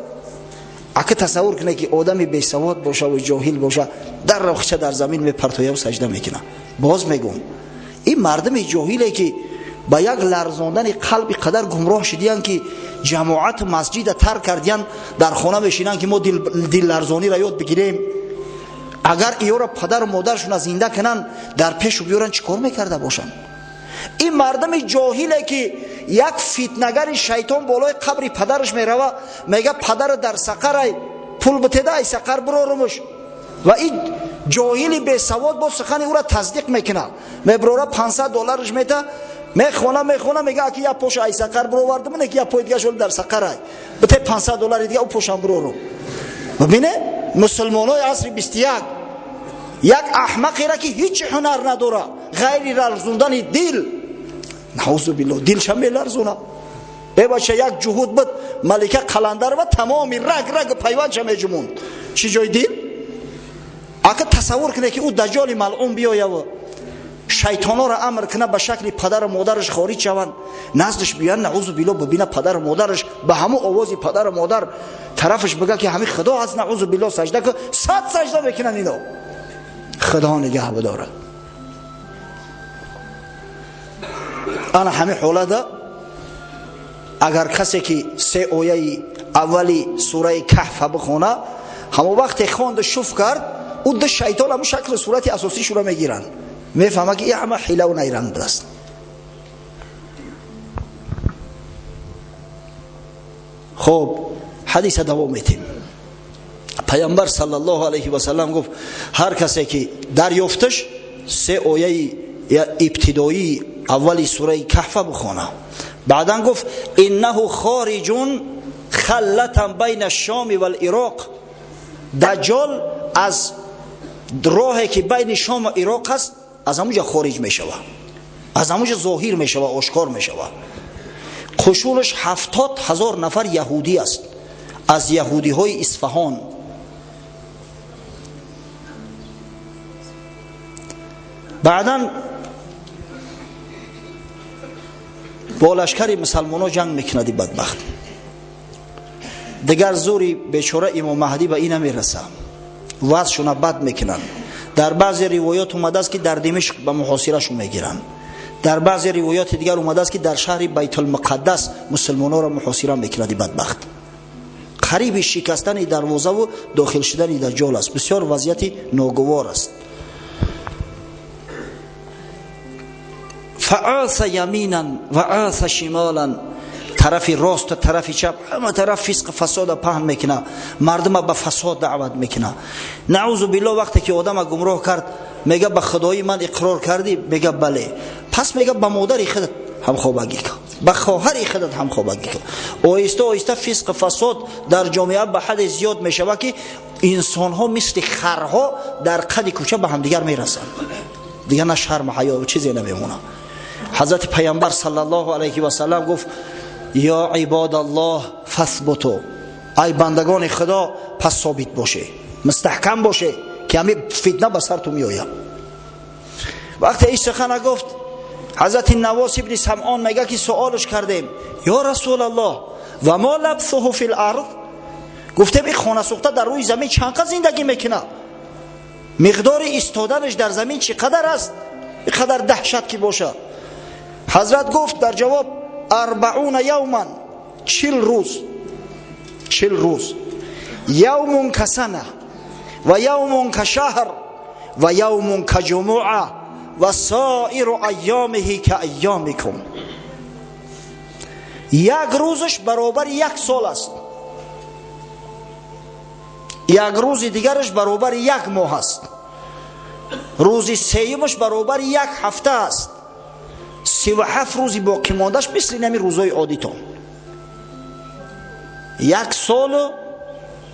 اگه تصور کنه که آدمی بی سواد باشه و جاهل باشه، در رخچه در زمین میپرتویه و سجده میکنه. باز میگم این مردم جاهله که با یک لرزاندن قلب قدر گمراه شدیان که جماعت مسجد ترک کردیان، در خانه میشینن که ما دل لرزانی را یاد بگیریم. اگر ایورا پدر و مادرشون زنده کنن در پیش بیارن چیکار میکرده باشن؟ این مردم جاهله که یک فتنه‌گر شیطان بالای قبر پدرش میروه، میگه پدر در سقر پول بتده ای سقر برارمش، و این جاهلی بی سواد با سخن او را تصدیق میکنه، میبراره 500 دلارش میده، میخونه میگه اگه یا پوش ای سقر برآوردم، نه که یا پوی دیگه شد در سقر ای بته 500 دلار دیگه او پوشم برارم. ببینه مسلمانای عصر 21 یک احمقی را که هیچ هنر نداره غیر لرزوندن دل، نعوذ بالله، دلش هم میلرزونه. ای بچه یک جهود بود ملکه قلندر و تمام رگ رگ پیوندش میجموند. چی جای دل؟ اگه تصور کنه که او دجال ملعون بیایه و شیطانا را امر کنه به شکل پدر و مادرش خارج شوند، نزدش بیان، نعوذ بالله، ببینه پدر و مادرش به همون آواز پدر و مادر طرفش بگه که همین خدا هست، نعوذ بالله، سجده که 100 سجده میکنن اینا. خدا نگه بداره. انا همه حاله اگر کسی که سه آیه اولی سوره کهف بخونه، همون وقت خواند شوف کرد، او دو شیطان همون شکل صورت اساسی شو میگیرن، میفهمه که این همه حیله و نیرنگ است. خب حدیث دوام میتیم. پیامبر صلی الله علیه و سلم گفت هر کسی که دریافتش سه آیه ابتدایی اولی سوره کهف بخونه، بعدا گفت انه خارج خلتا بین الشام والعراق. دجال از راهی که بین شام و عراق است از همونجا خارج میشوه، از همونجا ظاهر میشوه، آشکار میشوه. قشونش 70,000 نفر یهودی است، از یهودی های اصفهان. بعدا با لشکر مسلمان ها جنگ میکندی بدبخت. دیگر زوری بیچاره امام مهدی به این نمیرسه، وضعشون بد میکنن. در بعضی روایات اومده است که در دمشق به محاصره شون میگیرن. Дар баъзе ривоятҳои дигар омадааст, ки дар шаҳри Байтулмуқаддас мусулмононро муҳосира мекунад бадбахт. Қариби шикастани дарвоза ва дохил шудани даҷҷол аст. Бисёр вазъияти ногувор аст. Фаъаса яминан ва аса шималан, тарафи рост ва тарафи чап, ҳама тараф фисқ фасода паҳн мекунад, мардума ба фасод даъват мекунад. Наъузу биллоҳ, вақте ки одама гумроҳ кард, мега ба худои ман иқрор кардӣ? Мега бале. Пас мега ба модари худат ҳамхобагӣ кун, ба хоҳари худат ҳамхобагӣ кун. Оҳиста оҳиста фисқ фасод дар ҷомеа ба ҳадде зиёд мешавад, ки инсонҳо мисли харҳо дар қади кӯча ба ҳамдигар мерасанд. Дигар на шарм, ҳаё чизе намемонад. Ҳазрати Паёмбар саллаллоҳу алайҳи васаллам гуфт: ё ибодаллоҳ фасбуту, ай бандагони Худо, пас собит боше, мустаҳкам боше, ки ҳамин фитна ба сар ту меояд. Вақте ин сухана гуфт, ҳазрати Навос ибни Самъон мега, ки суолш кардем: ё Расулаллоҳ, ва мо лабсуҳу фил арз? Гуфтем ин хона сӯхта дар рӯи замин чанд қадр зиндагӣ мекунад? Миқдори истоданаш дар замин чӣ қадар аст? Ин қадар даҳшат ки бошад. Ҳазрат гуфт дар ҷавоб: 40 явман, 40 рӯз, 40 рӯз. Явмун касана ва явмун кашаҳр ва явмун каҷумуа ва соиру айёмиҳи ка айёмикум. Як рӯзаш баробари як сол аст, як рӯзи дигараш баробари як моҳ аст, рӯзи сеюмаш баробари як ҳафта аст, 37 рӯзи боқӣ мондаш мисли нами рӯзҳои одитон. Як солу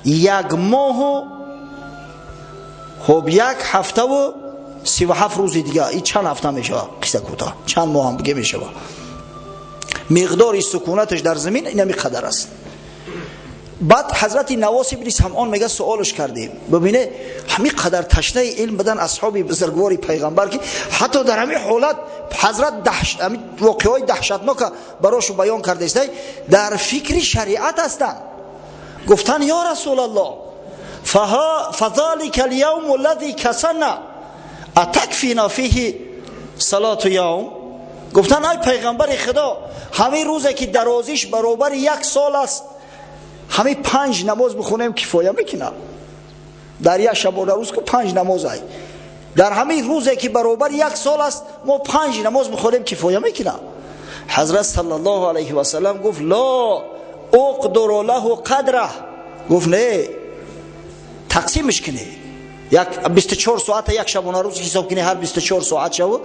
як моҳу хоб як ҳафтаву 37 рӯзи дигар. Ин чанд ҳафта мешавад? Қисса кӯтоҳ, чанд моҳ ҳам дига мешавад. Миқдори сукунаташ дар замин инами қадар аст. Баъд ҳазрати Навос ибни Самъон мега суолш кардем: бибине, ҳамин қадар ташнаи илм будан асҳоби бузургвори пайғамбар, ки ҳатто дар ҳамин ҳолат ҳазрат ҳамин воқеаҳои даҳшатнока барошу баён кардаистай, дар фикри шариат ҳастанд. Гуфтанд: ё Расулаллоҳ, фазалика аlyавму аллази касана атакфина фиҳи салату явм? Гуфтанд: ай пайғамбари Худо, ҳамин рӯзе ки дарозиш баробари як сол аст, ҳамин 5 намоз бихонем кифоя мекунад? Дар як шабона рӯз ку 5 намоз ай. Дар ҳамин рӯзе ки баробари як сол аст, мо 5 намоз бихонем кифоя мекунад? Ҳазрат саллаллоҳу алайҳи васаллам гуфт: ло уқдуру лаҳу қадраҳ. Гуфт: не, тақсимш кунед. Як 24 соата як шабона рӯз ҳисоб кунед, ҳар 24 соат шаву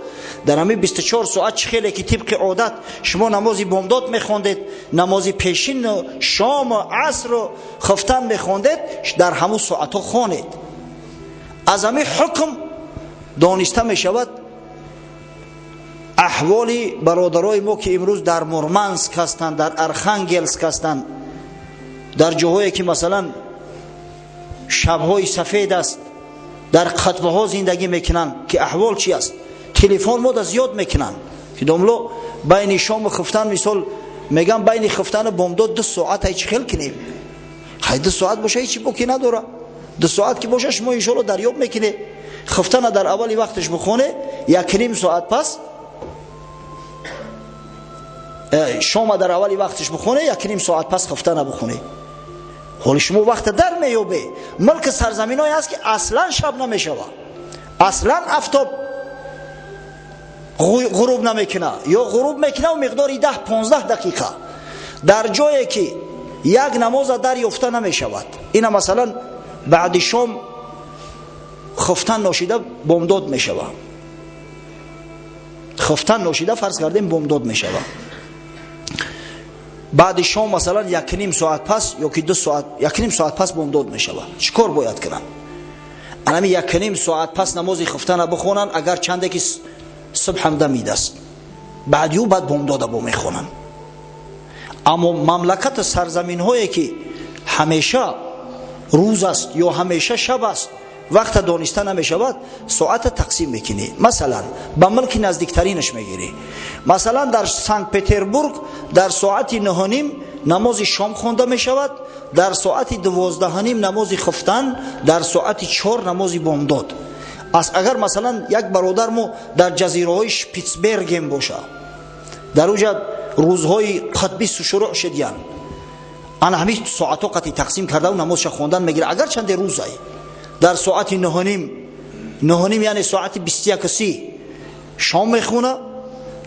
дар ҳамин 24 соат чӣ хеле ки тибқи одат шумо намози бомдод мехондед, намози пешину шому асру хуфтан мехондед, дар ҳамун соатҳо хонед. Аз ҳамин ҳукм дониста мешавад аҳволи бародарои мо, ки имрӯз дар Мурманск ҳастанд, дар Архангелск ҳастанд, дар ҷоҳое ки масалан шабҳои сафед аст, дар қутбҳо зиндагӣ мекунанд, ки аҳвол чи аст. Телефон мода зиёд мекунанд, ки домло байни шому хуфтан, мисол меган байни хуфтану бомдод 2 соат ай чӣ хел кунем? Хай 2 соат боша ҳеҷ боки надора. 2 соат ки боша шумо иншоалло дарёб мекунед. Хуфтана дар аввали вақташ бихоне, 1.5 соат пас, шома дар аввали вақташ бихоне, 1.5 соат пас хуфтана бихоне. Ҳоли шумо вақта дар меёбе. Мулки сарзаминҳое ҳаст, ки аслан шаб намешава, аслан афтоб ғуруб намекуна ё ғуруб мекуна миқдори 10-15 дақиқа. Дар ҷое ки як намоза дар ёфта намешавад, ина масалан баъди шом хуфтан ношида бомдод мешава, хуфтан ношида фарз кардем бомдод мешава. Баъди шом масалан 1.5 соат пас ё ки 2 соат, 1.5 соат пас бомдод мешава. Чӣ кор бояд кунанд? Анами 1.5 соат пас намози хуфтана бихонанд, агар чанде ки субҳ ҳам дамидаст, баъди ӯ баъд бомдода бо мехонанд. Аммо мамлакату сарзаминҳое ки ҳамеша рӯз аст ё ҳамеша шаб аст, вақта дониста намешавад, соата тақсим мекунӣ. Масалан ба мулки наздиктаринаш мегирӣ. Масалан дар Санкт-Петербург дар соати 9:30 намози шом хонда мешавад, дар соати 12:30 намози хуфтан, дар соати 4 намози бомдод. Агар масалан як бародар мо дар ҷазираҳои Шпитсберген боша, дар уҷа рӯзҳои қутби шурӯъ шудиян, ана ҳамин соатҳо қати тақсим кардаву намозша хондан мегирад. Агар чанде рӯзай дар соати 9:30, 9:30 яъне соати 21:30 шом мехона,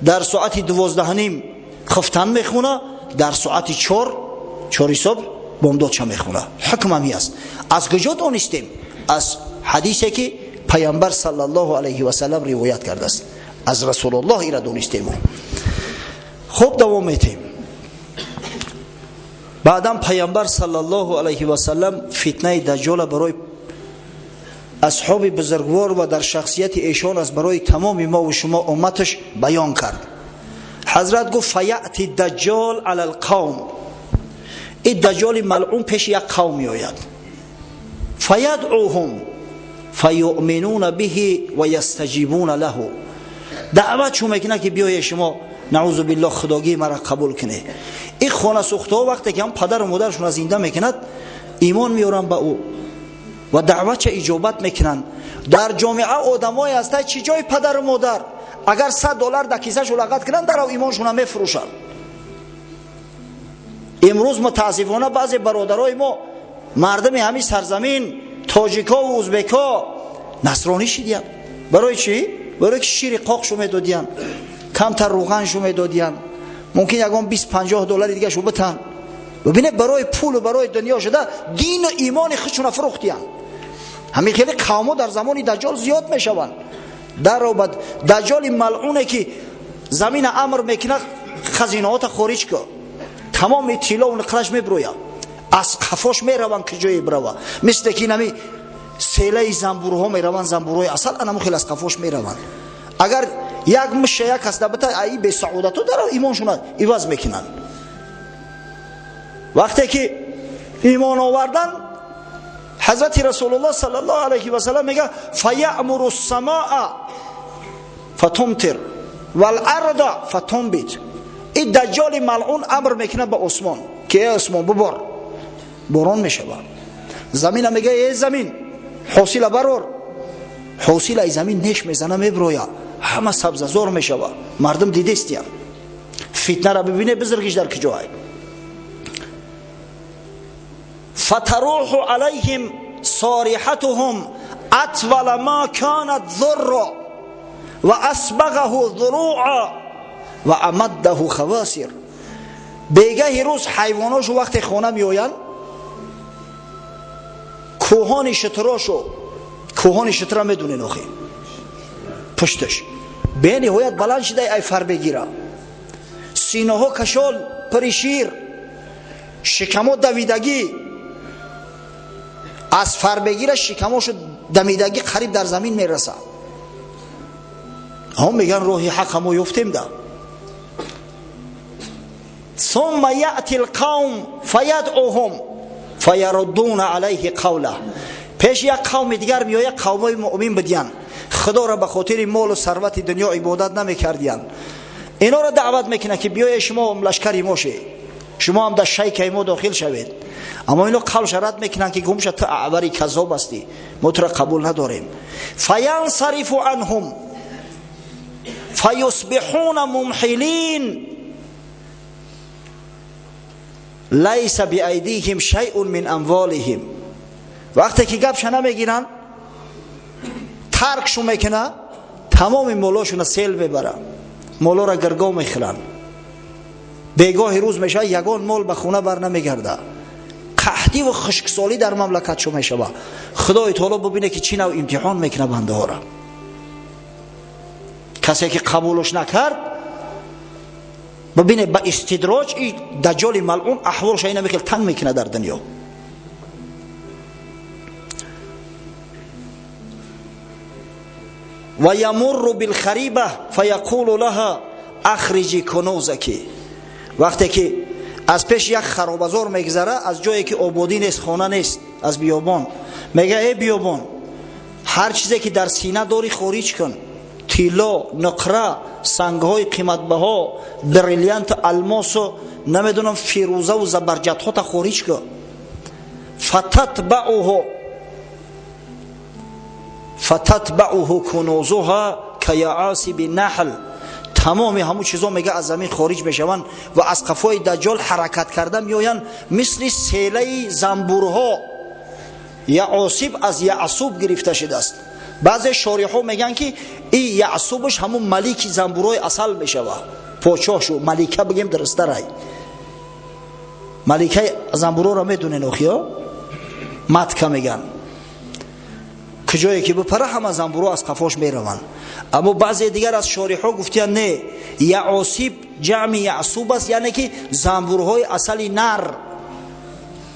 дар соати 12:30 хуфтан мехона, дар соати 4 субҳ бомдодша мехона. Ҳукм ҳами аст. Аз куҷо донистем? Аз ҳадисе ки пайғамбар саллаллоҳу алайҳи васаллам ривоят кардааст, аз Расулуллоҳ ира донистем. Хуб, давом метем. Баъдан пайғамбар саллаллоҳу алайҳи васаллам фитнаи даҷҷола барои асҳоби бузургвор ва дар шахсияти эшон аст барои тамоми мо ва шумо умматаш баён кард. Ҳазрат гуфт: фаяти даҷҷол ала лқавм, ин даҷҷоли малъун пеши як қавм меояд. Фаядъуҳум фаюъминуна биҳи ва ястаҷибуна лаҳу, даъватшон мекунад ки биёе шумо наъузу биллоҳ худогии мара қабул кунед. Ин хонасӯхтаҳо вақте ки ҳам падару модарашонро зинда мекунад, имон меоранд ба ӯ ва даъватша иҷобат мекунанд. Дар ҷомеа одамое ҳастанд, чӣ ҷои падару модар, агар $100 дар кисашу лағат кунанд, дарав имоншона мефурӯшанд. Имрӯз мутаассифона баъзе бародарои мо, мардуми ҳамин сарзамин, тоҷико ва узбеко насронӣ шидиянд. Барои чӣ? Барои ки шири қоқшу медодиянд, камтар рӯғаншу медодиянд, мумкин ягон 20-50 доллари дигашу битан. Бибинед, барои пулу барои дунё шуда дину имони худшона фурӯхтиянд. Ҳамин хеле қавмҳо дар замони даҷҷол зиёд мешаванд. Даробад даҷҷоли малъуне ки замина амр мекунад, хазинаҳота хориҷ кун, тамоми тиллову нуқраш мебирояд, аз қафош мераванд ки ҷое бирава, мисле ки инами селаи замбурҳо мераванд, замбурҳои асал анаму хел аз қафош мераванд. Агар як миша як кас дабита, аи бесаодату дарав имоншона иваз мекунанд. Вақте ки имон овардан, ҳазрати Расулуллоҳ саллаллоҳу алайҳи васаллам мегӯяд: фаямуру ссамаа фатумтир валарда фатумбит. Ин даҷҷоли малъун амр мекунад ба осмон ки эй осмон бубор, борон мешавад. Замина мегӯяд: эй замин ҳосила барор, ҳосилаи замин неш мезана, мебирояд, ҳама сабзазор мешавад. Мардум дидестиян. Фитнара бибине, бузургиш дар куҷоай. Фатарӯҳу алайҳим сорихатуҳум атвала ма канат зурра ва асбағаҳу зуруа ва амаддаҳу хавасир. Бегаҳи рӯз ҳайвоношу вақте хона меоянд, кӯҳони шутрошу, кӯҳони шутра медонен охи, пушташ бениҳоят баланд шидай, ай фар бегира, синаҳо кашол пири шир, шикамо давидагӣ, аз фарбегира шикамошу дамидагӣ қариб дар замин мерасад. Ҳам мегӯянд роҳи ҳақа мо ёфтем да. Сумма яъти лқавм фаядъуҳум фаяруддуна алайҳи қавла. Пеши як қавми дигар меояд, қавмои муъмин бидиянд, худоро ба хотири молу сарвати дунё ибодат намекардиянд. Инора даъват мекунад ки биёе шумо лашкари мо шед, шумо ҳам дар шайкаи мо дохил шавед. Аммо ино қавлша рад мекунанд ки гумша, ту аъвари каззоб ҳастӣ, мо тура қабул надорем. Фаянсарифу анҳум фаюсбиҳуна мумҳилин лайса биайдиҳим шайъун мин амволиҳим. Вақте ки гапша намегиранд, таркшу мекуна, тамоми молошуна сел мебара, молора гирго мехӯранд. Бегоҳи рӯз мешавад, ягон мол ба хона бар намегарда, қаҳдӣ ва хушксолӣ дар мамлакатшо мешавад. Худои таоло бубине ки чӣ нав имтиҳон мекунад бандаҳоро. Касе ки қабулш накард, бубине ба истидроҷ и даҷҷоли малъун аҳволша ина мехел танг мекунад дар дунё. Ва ямурру билхариба фаяқулу лаҳа ахриҷи кунузаки. Вақте ки аз пеши як харобазор мегзара, аз ҷое ки ободӣ нест, хона нест, аз биёбон, мега: эй биёбон, ҳар чизе ки дар сина дорӣ хориҷ кун, тилло, нуқра, сангҳои қиматбаҳо, бриллианту алмосу намедонам фирӯзаву забарҷадҳота хориҷ кун. Фататбауҳу فتتبعه كنوزها كيعاصب النحل. тамоми ҳамун чизо мега аз замин хориҷ мешаванд ва аз қафои даҷҷол ҳаракат карда меоянд мисли селаи занбурҳо. Яосиб аз яъсуб гирифта шудааст. Баъзе шориҳо мегӯянд ки и яъсубаш ҳамун малики занбурҳои асал мешавад, подшоҳшу малика бигем дурусттарай. Маликаи занбурҳоро медонен охиё, матка мегӯянд, куҷое ки бипара ҳама занбурҳо аз қафош мераванд. Аммо баъзе дигар аз шориҳо гуфтиянд не, яосиб ҷамъи яъсуб аст, яъне ки занбурҳои асали нар,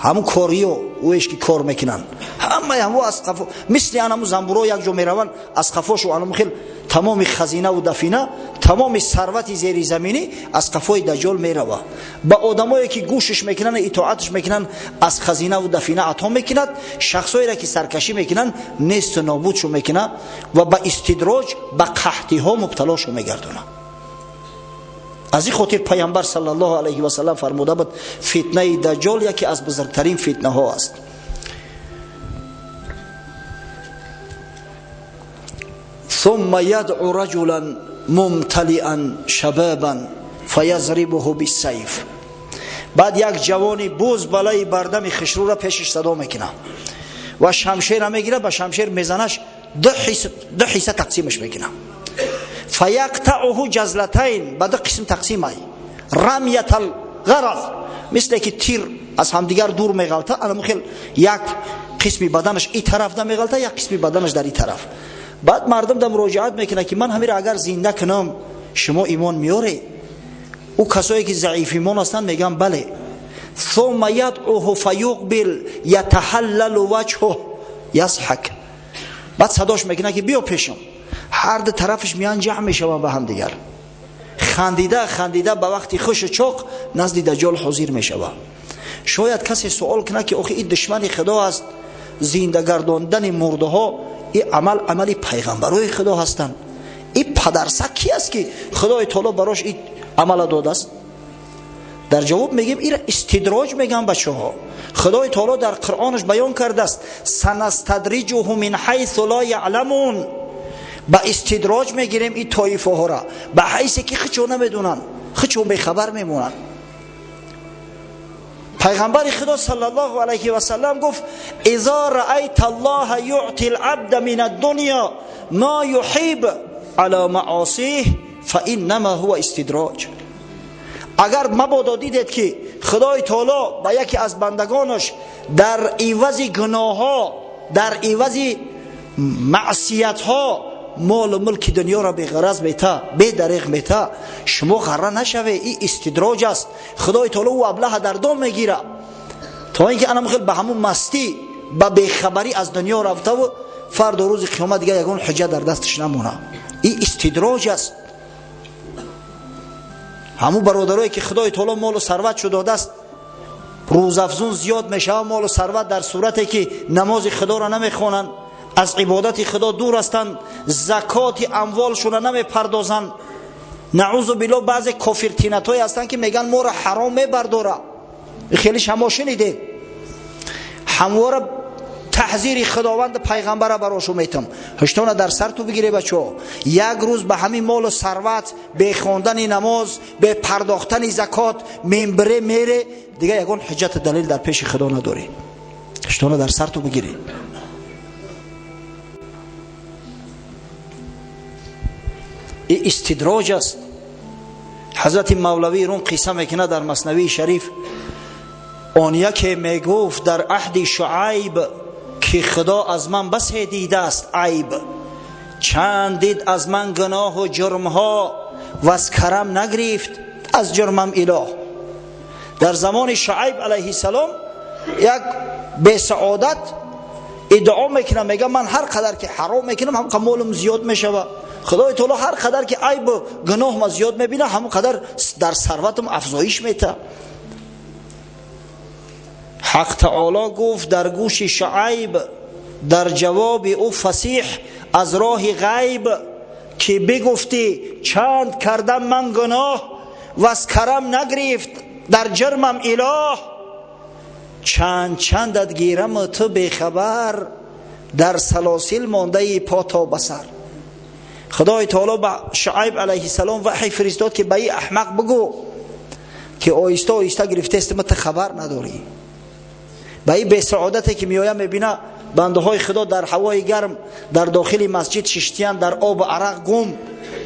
ҳамун кориё ӯеш ки кор мекунанд, ҳамаи ҳамо аз қафо мисли ан ҳамун занбурҳо якҷо мераванд аз қафошу анаму хел тамоми хазинаву дафина, тамоми сарвати зеризаминӣ аз қафои даҷҷол мерава. Ба одамое ки гӯшиш мекунанд, итоатш мекунанд, аз хазинаву дафина ато мекунад. Шахсоеро ки саркашӣ мекунанд, несту нобудшу мекунад ва ба истидроҷ, ба қаҳтиҳо мубталошу мегардонад. Аз ин хотир пайғамбар саллаллоҳу алайҳи васаллам фармуда буд, фитнаи даҷҷол яке аз бузургтарин фитнаҳо аст. ثم يدعو رجلا ممتلئا شبابا فيضربه بالسيف. بعد یک جوانی بوز بالای بردم خشرو را پیشش صدا میکنه و شمشیر میگیره، با شمشیر میزنش، دو حصه تقسیمش میکنه. فیقطعه جزلتین، به دو قسم تقسیم ای رمیت الغرض، مثل که تیر از همدیگر دور میغلطه، انا خیل یک قسمی بدنش این طرف نمیغلطه، یک قسمی بدنش در این طرف. بعد مردم در مراجعت میکنه که من همین اگر زنده کنم شما ایمان میاره؟ او کسایی که ضعیف ایمان هستند میگن بله. ثم یدعوه فیقبل یتحلل وجهه یضحک. بعد صداش میکنه که بیا پیشم. هر دو طرفش میان جمع میشون به هم دیگر، خندیده خندیده به وقتی خوش چاق نزد دجال حاضر میشوه. شاید کسی سوال کنه که آخه این دشمن خدا است، زنده گرداندن مرده ها این عمل عملی پیغمبرای خدا هستند، این پدرسگ کی است که خدای تعالی براش این عمل داده است؟ در جواب میگیم این استدراج میگن بچه ها. خدای تعالی در قرآنش بیان کرده است سنستدرجهم من حیث لا یعلمون. با استدراج میگیریم این طایفه ها را به حیث که خودشون نمیدونن، خودشون بیخبر میمونن. پیغمبر خدا صلی الله علیه و سلم گفت اذا رأیت الله یعطی العبد من الدنیا ما یحب علی معاصیه فانما هو استدراج. اگر مبادا دیدید که خدای تعالی به یکی از بندگانش در عوض گناه‌ها، در عوض معصیت‌ها مال و ملک دنیا را به غرض میته، به دریغ میته، شما غره نشوه، این استدراج است. خدای تعالی او ابله در دام میگیره تا اینکه انا خیلی به همون مستی، به بیخبری از دنیا رفته و فردا روز قیامت دیگه یگان حجت در دستش نمونه. این استدراج است. همون برادرایی که خدای تعالی مال و ثروت شو داده است، روزافزون زیاد میشه مال و ثروت، در صورتی که نماز خدا را نمیخوانند، از عبادت خدا دور هستند، زکات اموالشون را نمیپردازند. نعوذ بالله بعضی کافر تینتایی هستند که میگن ما را حرام میبرداره. خیلی شما شنیدید همواره تحذیر خداوند پیغمبر را براشو میتم. هشتونه در سر تو بگیره بچه‌ها. یک روز به همین مال و ثروت، به خواندن نماز، به پرداختن زکات منبره میره، دیگه یگان حجت دلیل در پیش خدا نداری. هشتونه در سر تو بگیری. این استدراج است. حضرت مولوی رون قصه میکنه در مثنوی شریف، آن یکی میگفت در عهد شعیب که خدا از من بس دیده است عیب، چند دید از من گناه و جرمها و از کرم نگرفت از جرمم اله. در زمان شعیب علیه السلام یک بی سعادت ادعا میکنه، میگه من هر قدر که حرام میکنم هم مالم زیاد میشوه. خدای تعالی هر قدر که عیب و گناه ما زیاد میبینه همون قدر در ثروتم افزایش میته. حق تعالی گفت در گوش شعیب در جواب او فصیح از راه غیب که بگفتی چند کردم من گناه و از کرم نگرفت در جرمم اله، چند چندت گیرم و تو بیخبر дар салосил мондаи по то ба сар. Худои таоло ба Шуайб алайҳиссалом ваҳй фиристод, ки ба ин аҳмақ бигӯ ки оҳиста оҳиста гирифтаст, ма ту хабар надорӣ. Ба ин бесаодате ки меоя мебина бандаҳои Худо дар ҳавои гарм дар дохили масҷид шиштиян, дар обу арақ гум,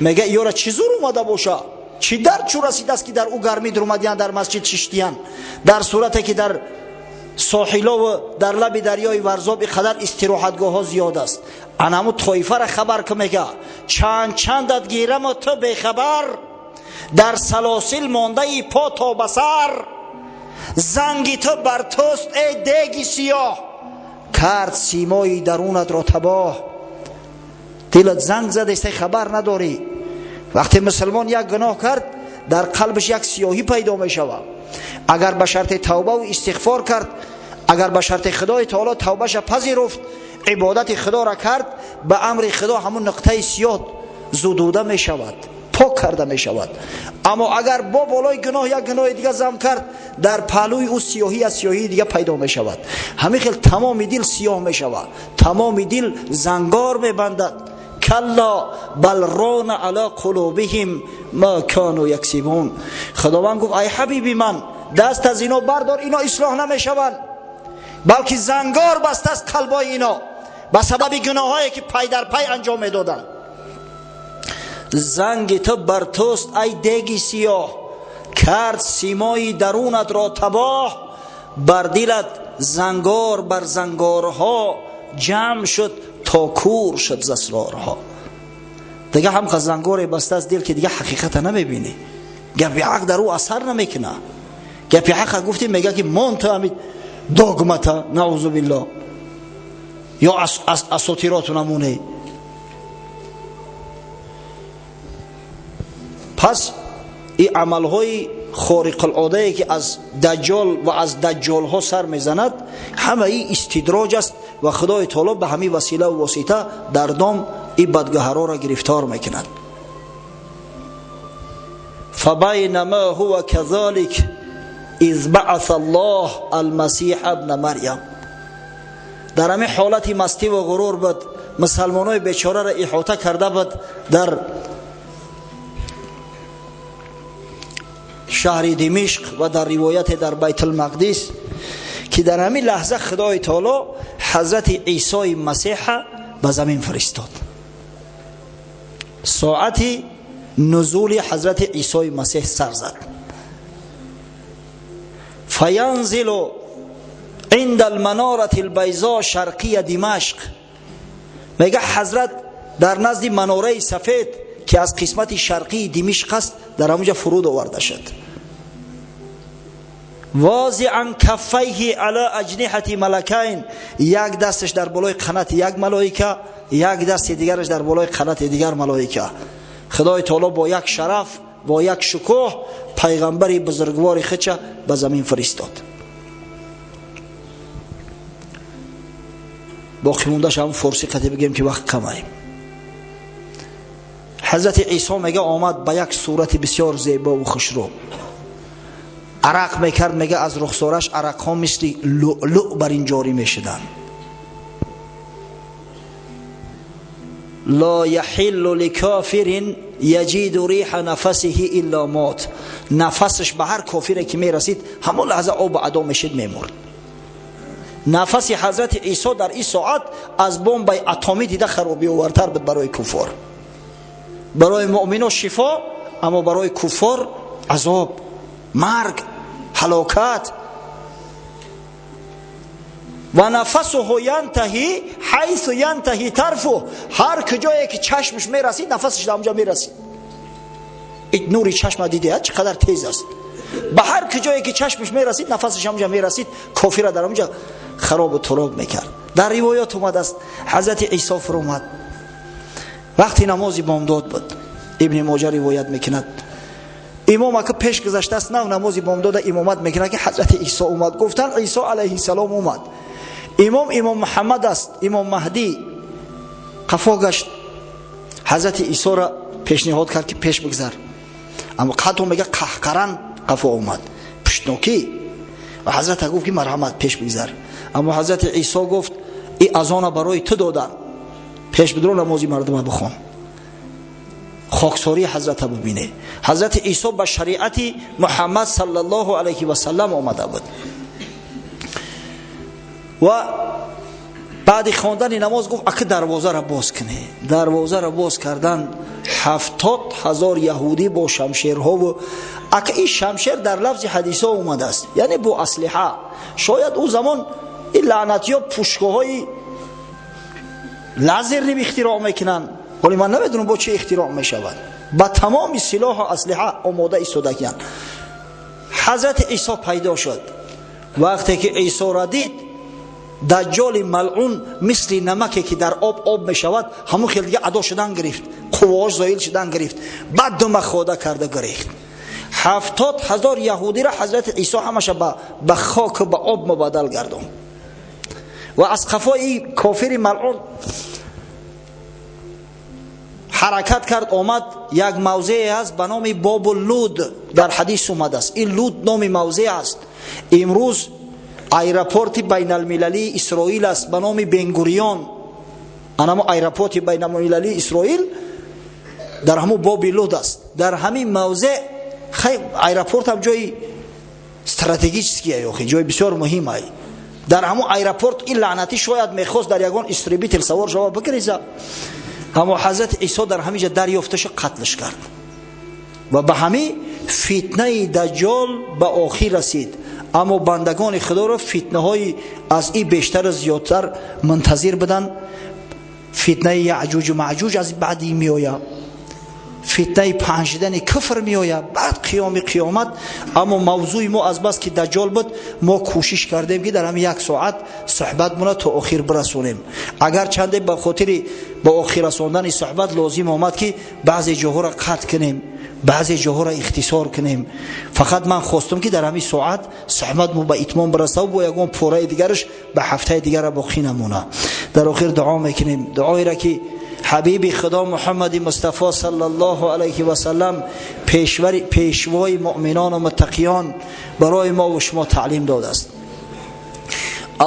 мега ёра чӣ зур омада боша, чӣ дар чӯ расидааст ки дар ӯ гармӣ дуромадиян, дар масҷид шиштиян, дар сурате ки дар соҳилову дар лаби дарёи Варзоб иқадар истироҳатгоҳҳо зиёд аст. Анаму тоифара хабар ки мега чанд чандат гирамо ту бехабар, дар салосил мондаи по то ба сар, занги ту бар туст эй деги сиёҳ, кард симои дарунатро табоҳ. Дилат занг задест, хабар надорӣ. Вақте мусулмон як гуноҳ кард, дар қалбаш як сиёҳӣ пайдо мешавад. Агар ба шарти тавба ва истиғфор кард, агар ба шарти Худои таоло тавбаша пазируфт, ибодати Худоро кард, ба амри Худо ҳамун нуқтаи сиёҳ зудуда мешавад, пок карда мешавад. Аммо агар бо болои гуноҳ як гуноҳи дига зам кард, дар паҳлӯи ӯ сиёҳӣ аз сиёҳии дига пайдо мешавад. Ҳамин хел тамоми дил сиёҳ мешавад, тамоми дил зангор мебандад. Калла бал рона ала қулубиҳим ма кану яксибун. Худованд гуфт: ай ҳабиби ман, даст аз ино бардор, ино ислоҳ намешаванд, балки зангор бастааст қалбои ино ба сабаби гуноҳҳое ки пай дар пай анҷом медоданд. Занги ту бар туст ай деги сиёҳ, кард симои дарунатро табоҳ, бар дилат зангор бар зангорҳо ҷамъ шуд то кур шуд з асрорҳо. Дига ҳам зангоре бастааст дил ки дига ҳақиқата намебинӣ, гапи ҳақ дар ӯ асар намекуна. Гапи ҳақа гуфтӣ, мега ки мон ту ҳами догмата, наузу биллоҳ, ё асотироту намуне. Пас ин амалҳои хориқулодае ки аз даҷҷол ва аз даҷҷолҳо сар мезанад, ҳамаи истидроҷ аст ва Худои таоло ба ҳамин васила ва восита дар дом ин бадгаҳароро гирифтор мекунад. فبینما هو كذلك اذ بعث الله المسیح ابن مریم. در ҳамин ҳолати мастӣ ва ғурур буд, мусалмонои бечораро иҳота карда буд дар шаҳри Димишқ ва дар ривояте дар Байтулмақдис, ки дар ҳамин лаҳза Худои таоло ҳазрати Исои Масеҳа ба замин фиристод. Соати нузули ҳазрати Исои Масеҳ сар зад. فینزل عند المنارة البیضاء شرقی دمشق. میگه حضرت در نزد مناره سفید که از قسمت شرقی دمشق است در همونجا فرود آورده شد. واضعا کفیه علی اجنحة ملکین، یک دستش در بالای قنات یک ملائکه، یک دست دیگرش در بالای قنات دیگر ملائکه. خدای تعالی با یک شرف، با یک شکوه پیغمبر بزرگوار خودش به زمین فرستاد. باقی موندهش هم فارسی قطعی بگیم که وقت کمه. حضرت عیسی میگه آمد به یک صورت بسیار زیبا و خوشرو، عرق میکرد، میگه از رخسارش عرق ها مثل لؤلؤ بر این جاری میشدن. لا یحل لکافر یجید ریح نفسه الا مات. نفسش به هر کافری که میرسید همون لحظه آب ادا میشد، میمرد. نفس حضرت عیسی در این ساعت از بمب اتمی دیده خرابی آورتر بود برای کفار. برای مؤمنا شفا، اما برای کفار عذاب، مرگ، هلاکت. و نفسه ینتهی حیث ینتهی طرفه، هر کجایی که چشمش میرسید نفسش در اونجا میرسید. این نوری چشم دیده چقدر تیز است. به هر کجایی که چشمش میرسید نفسش اونجا میرسید، کافر را در اونجا خراب و تراب میکرد. در روایات اومد است حضرت عیسی فرامد وقتی نماز بامداد بود. ابن ماجه روایت میکند امام که پیش گذشته است نه نماز بامداد امامت میکند که حضرت عیسی اومد. گفتن عیسی علیه السلام اومد. امام محمد است، امام مهدی. قفا گشت، حضرت عیسی را پیشنهاد کرد که پیش بگذر. اما قطع میگه قهقران قفا اومد، پشتنوکی. و حضرت گفت که مرحمت پیش بگذر. اما حضرت عیسی گفت И азона барои ту додан, пеш бидро, намози мардума бихон. Хоксории ҳазрата бибине. Ҳазрати Исо ба шариати Муҳаммад саллаллоҳу алайҳи васаллам омада буд. Ва баъди хондани намоз гуфт: ака, дарвозаро боз кунед. Дарвозаро боз кардан, 70 000 яҳудӣ бо шамшерҳову, ака, ин шамшер дар лафзи ҳадисҳо омадааст, яъне бо аслиҳа. Шояд ӯ замон ин лаънатиё пушкаҳои лазерный ихтироъ мекунанд, вале ман намедонам бо чӣ ихтироъ мешавад. Ба тамоми силоҳу аслиҳа омода истодагиянд. Ҳазрати Исо пайдо шуд. Вақте ки Исоро дид, Даҷҷоли малъун мисли намаке ки дар об об мешавад, ҳамон хел дига адо шудан гирифт, қувваош зоил шудан гирифт, баъд дума хода карда гирифт. 70 000 яҳудиро ҳазрати Исо ҳамаша ба хоку ба об мубаддал гардонд ва аз қафои кофири малъун ҳаракат кард, омад. Як мавзее ҳаст ба номи Бобу Луд, дар ҳадис омадааст. Ин Луд номи мавзеъ аст. Имрӯз аэропорти байналмилалии Исроил аст ба номи Бенгуриён. Анамо аэропорти байналмилалии Исроил дар ҳамун Боби Луд аст. Дар ҳамин мавзеъ, хай, аэропорт ҳам ҷои стратегический, охи ҷои бисёр муҳим ай. Дар ҳамун аэропорт ин лаънатӣ шояд мехост дар ягон истребитель савор шава, бигреза, аммо ҳазрати Исо дар ҳамин ҷа дарёфташу қатлш кард ва ба ҳамин фитнаи Даҷҷол ба охир расид. Аммо бандагони Худоро фитнаҳои аз ин бештару зиёдтар мунтазир буданд. Фитнаи Яъҷуҷу Маъҷуҷ аз баъди меояд, фитнаи паҳн шудани куфр меояд, баъд қиёми қиёмат. Аммо мавзӯи мо азбаски Даҷҷол буд, мо кӯшиш кардем, ки дар ҳамин як соат суҳбатмона то охир бирасонем. Агар чанде ба хотири ба охир расондани суҳбат лозим омад, ки баъзе ҷоҳоро қатъ кунем, баъзе ҷоҳоро ихтисор кунем, фақат ман хостум, ки дар ҳамин соат суҳбатмо ба итмом бирасав, бо ягон пораи дигараш ба ҳафтаи дигара боқӣ намона. Дар охир дуо мекунем, дуоеро ки ҳабиби Худо Муҳаммади Мустафо саллаллоҳу алайҳи васаллам, пешвои муъминону муттақиён, барои мо ва шумо таълим додааст.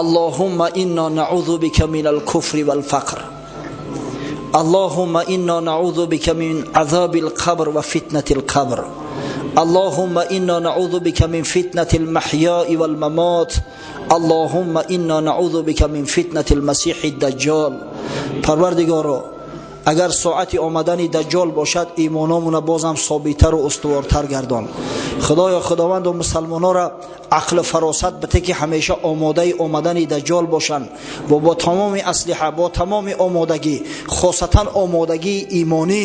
اللهم إنا نعوذ بك من الكفر والفقر، اللهم إنا نعوذ بك من عذاب القبر وفتنة القبر، اللهم إنا نعوذ بك من فتنة المحيا والممات، اللهم إنا نعوذ بك من فتنة المسيح الدجال. Парвардигоро, агар соати омадани Даҷҷол бошад, имономуна бозам собиттару устувортар гардон. Худоё Худованду, мусалмонора ақлу фаросат бите, ки ҳамеша омодаи омадани Даҷҷол бошанд ва бо тамоми аслиҳа, бо тамоми омодагӣ, хосатан омодагии имонӣ,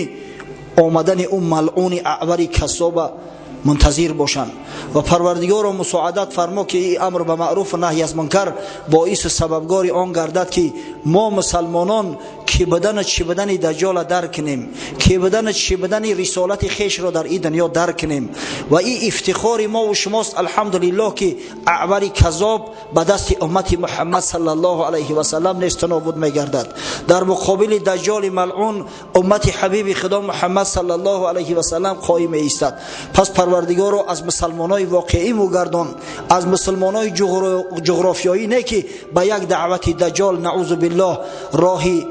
омадани ӯ малъуни аъвари кассоба мунтазир бошанд. Ва Парвардигоро, мусоадат фармо, ки ин амр ба маъруфу наҳй аз мункар боису сабабгори он гардад, ки мо мусалмонон ки будану чӣ будани Даҷҷола дарк кунем, ки будану чӣ будани рисолати хешро дар ин дунё дарк кунем. Ва ин ифтихори мову шумост, алҳамдулиллоҳ, ки аъвари казоб ба дасти уммати Муҳаммад саллаллоҳу алайҳи васаллам несту нобуд мегардад. Дар муқобили Даҷҷоли малъун уммати ҳабиби Худо Муҳаммад саллаллоҳу алайҳи васаллам қоим меистад. Пас, Парвардигоро, аз мусалмонои воқеӣ мугардон, аз мусалмонои ҷуғрофиёӣ не, ки ба як даъвати Даҷҷол, наъузу биллоҳ, роҳи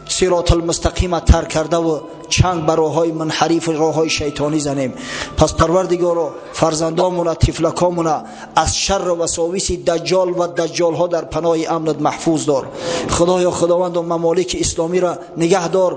сиротулмустақима тарк кардаву чанг ба роҳҳои мунҳарифу роҳҳои шайтонӣ занем. Пас, Парвардигоро, фарзандомуна, тифлакомуна аз шарру васовиси Даҷҷол ва даҷҷолҳо дар паноҳи амнат маҳфуз дор. Худоё Худованду, мамолики исломиро нигаҳ дор.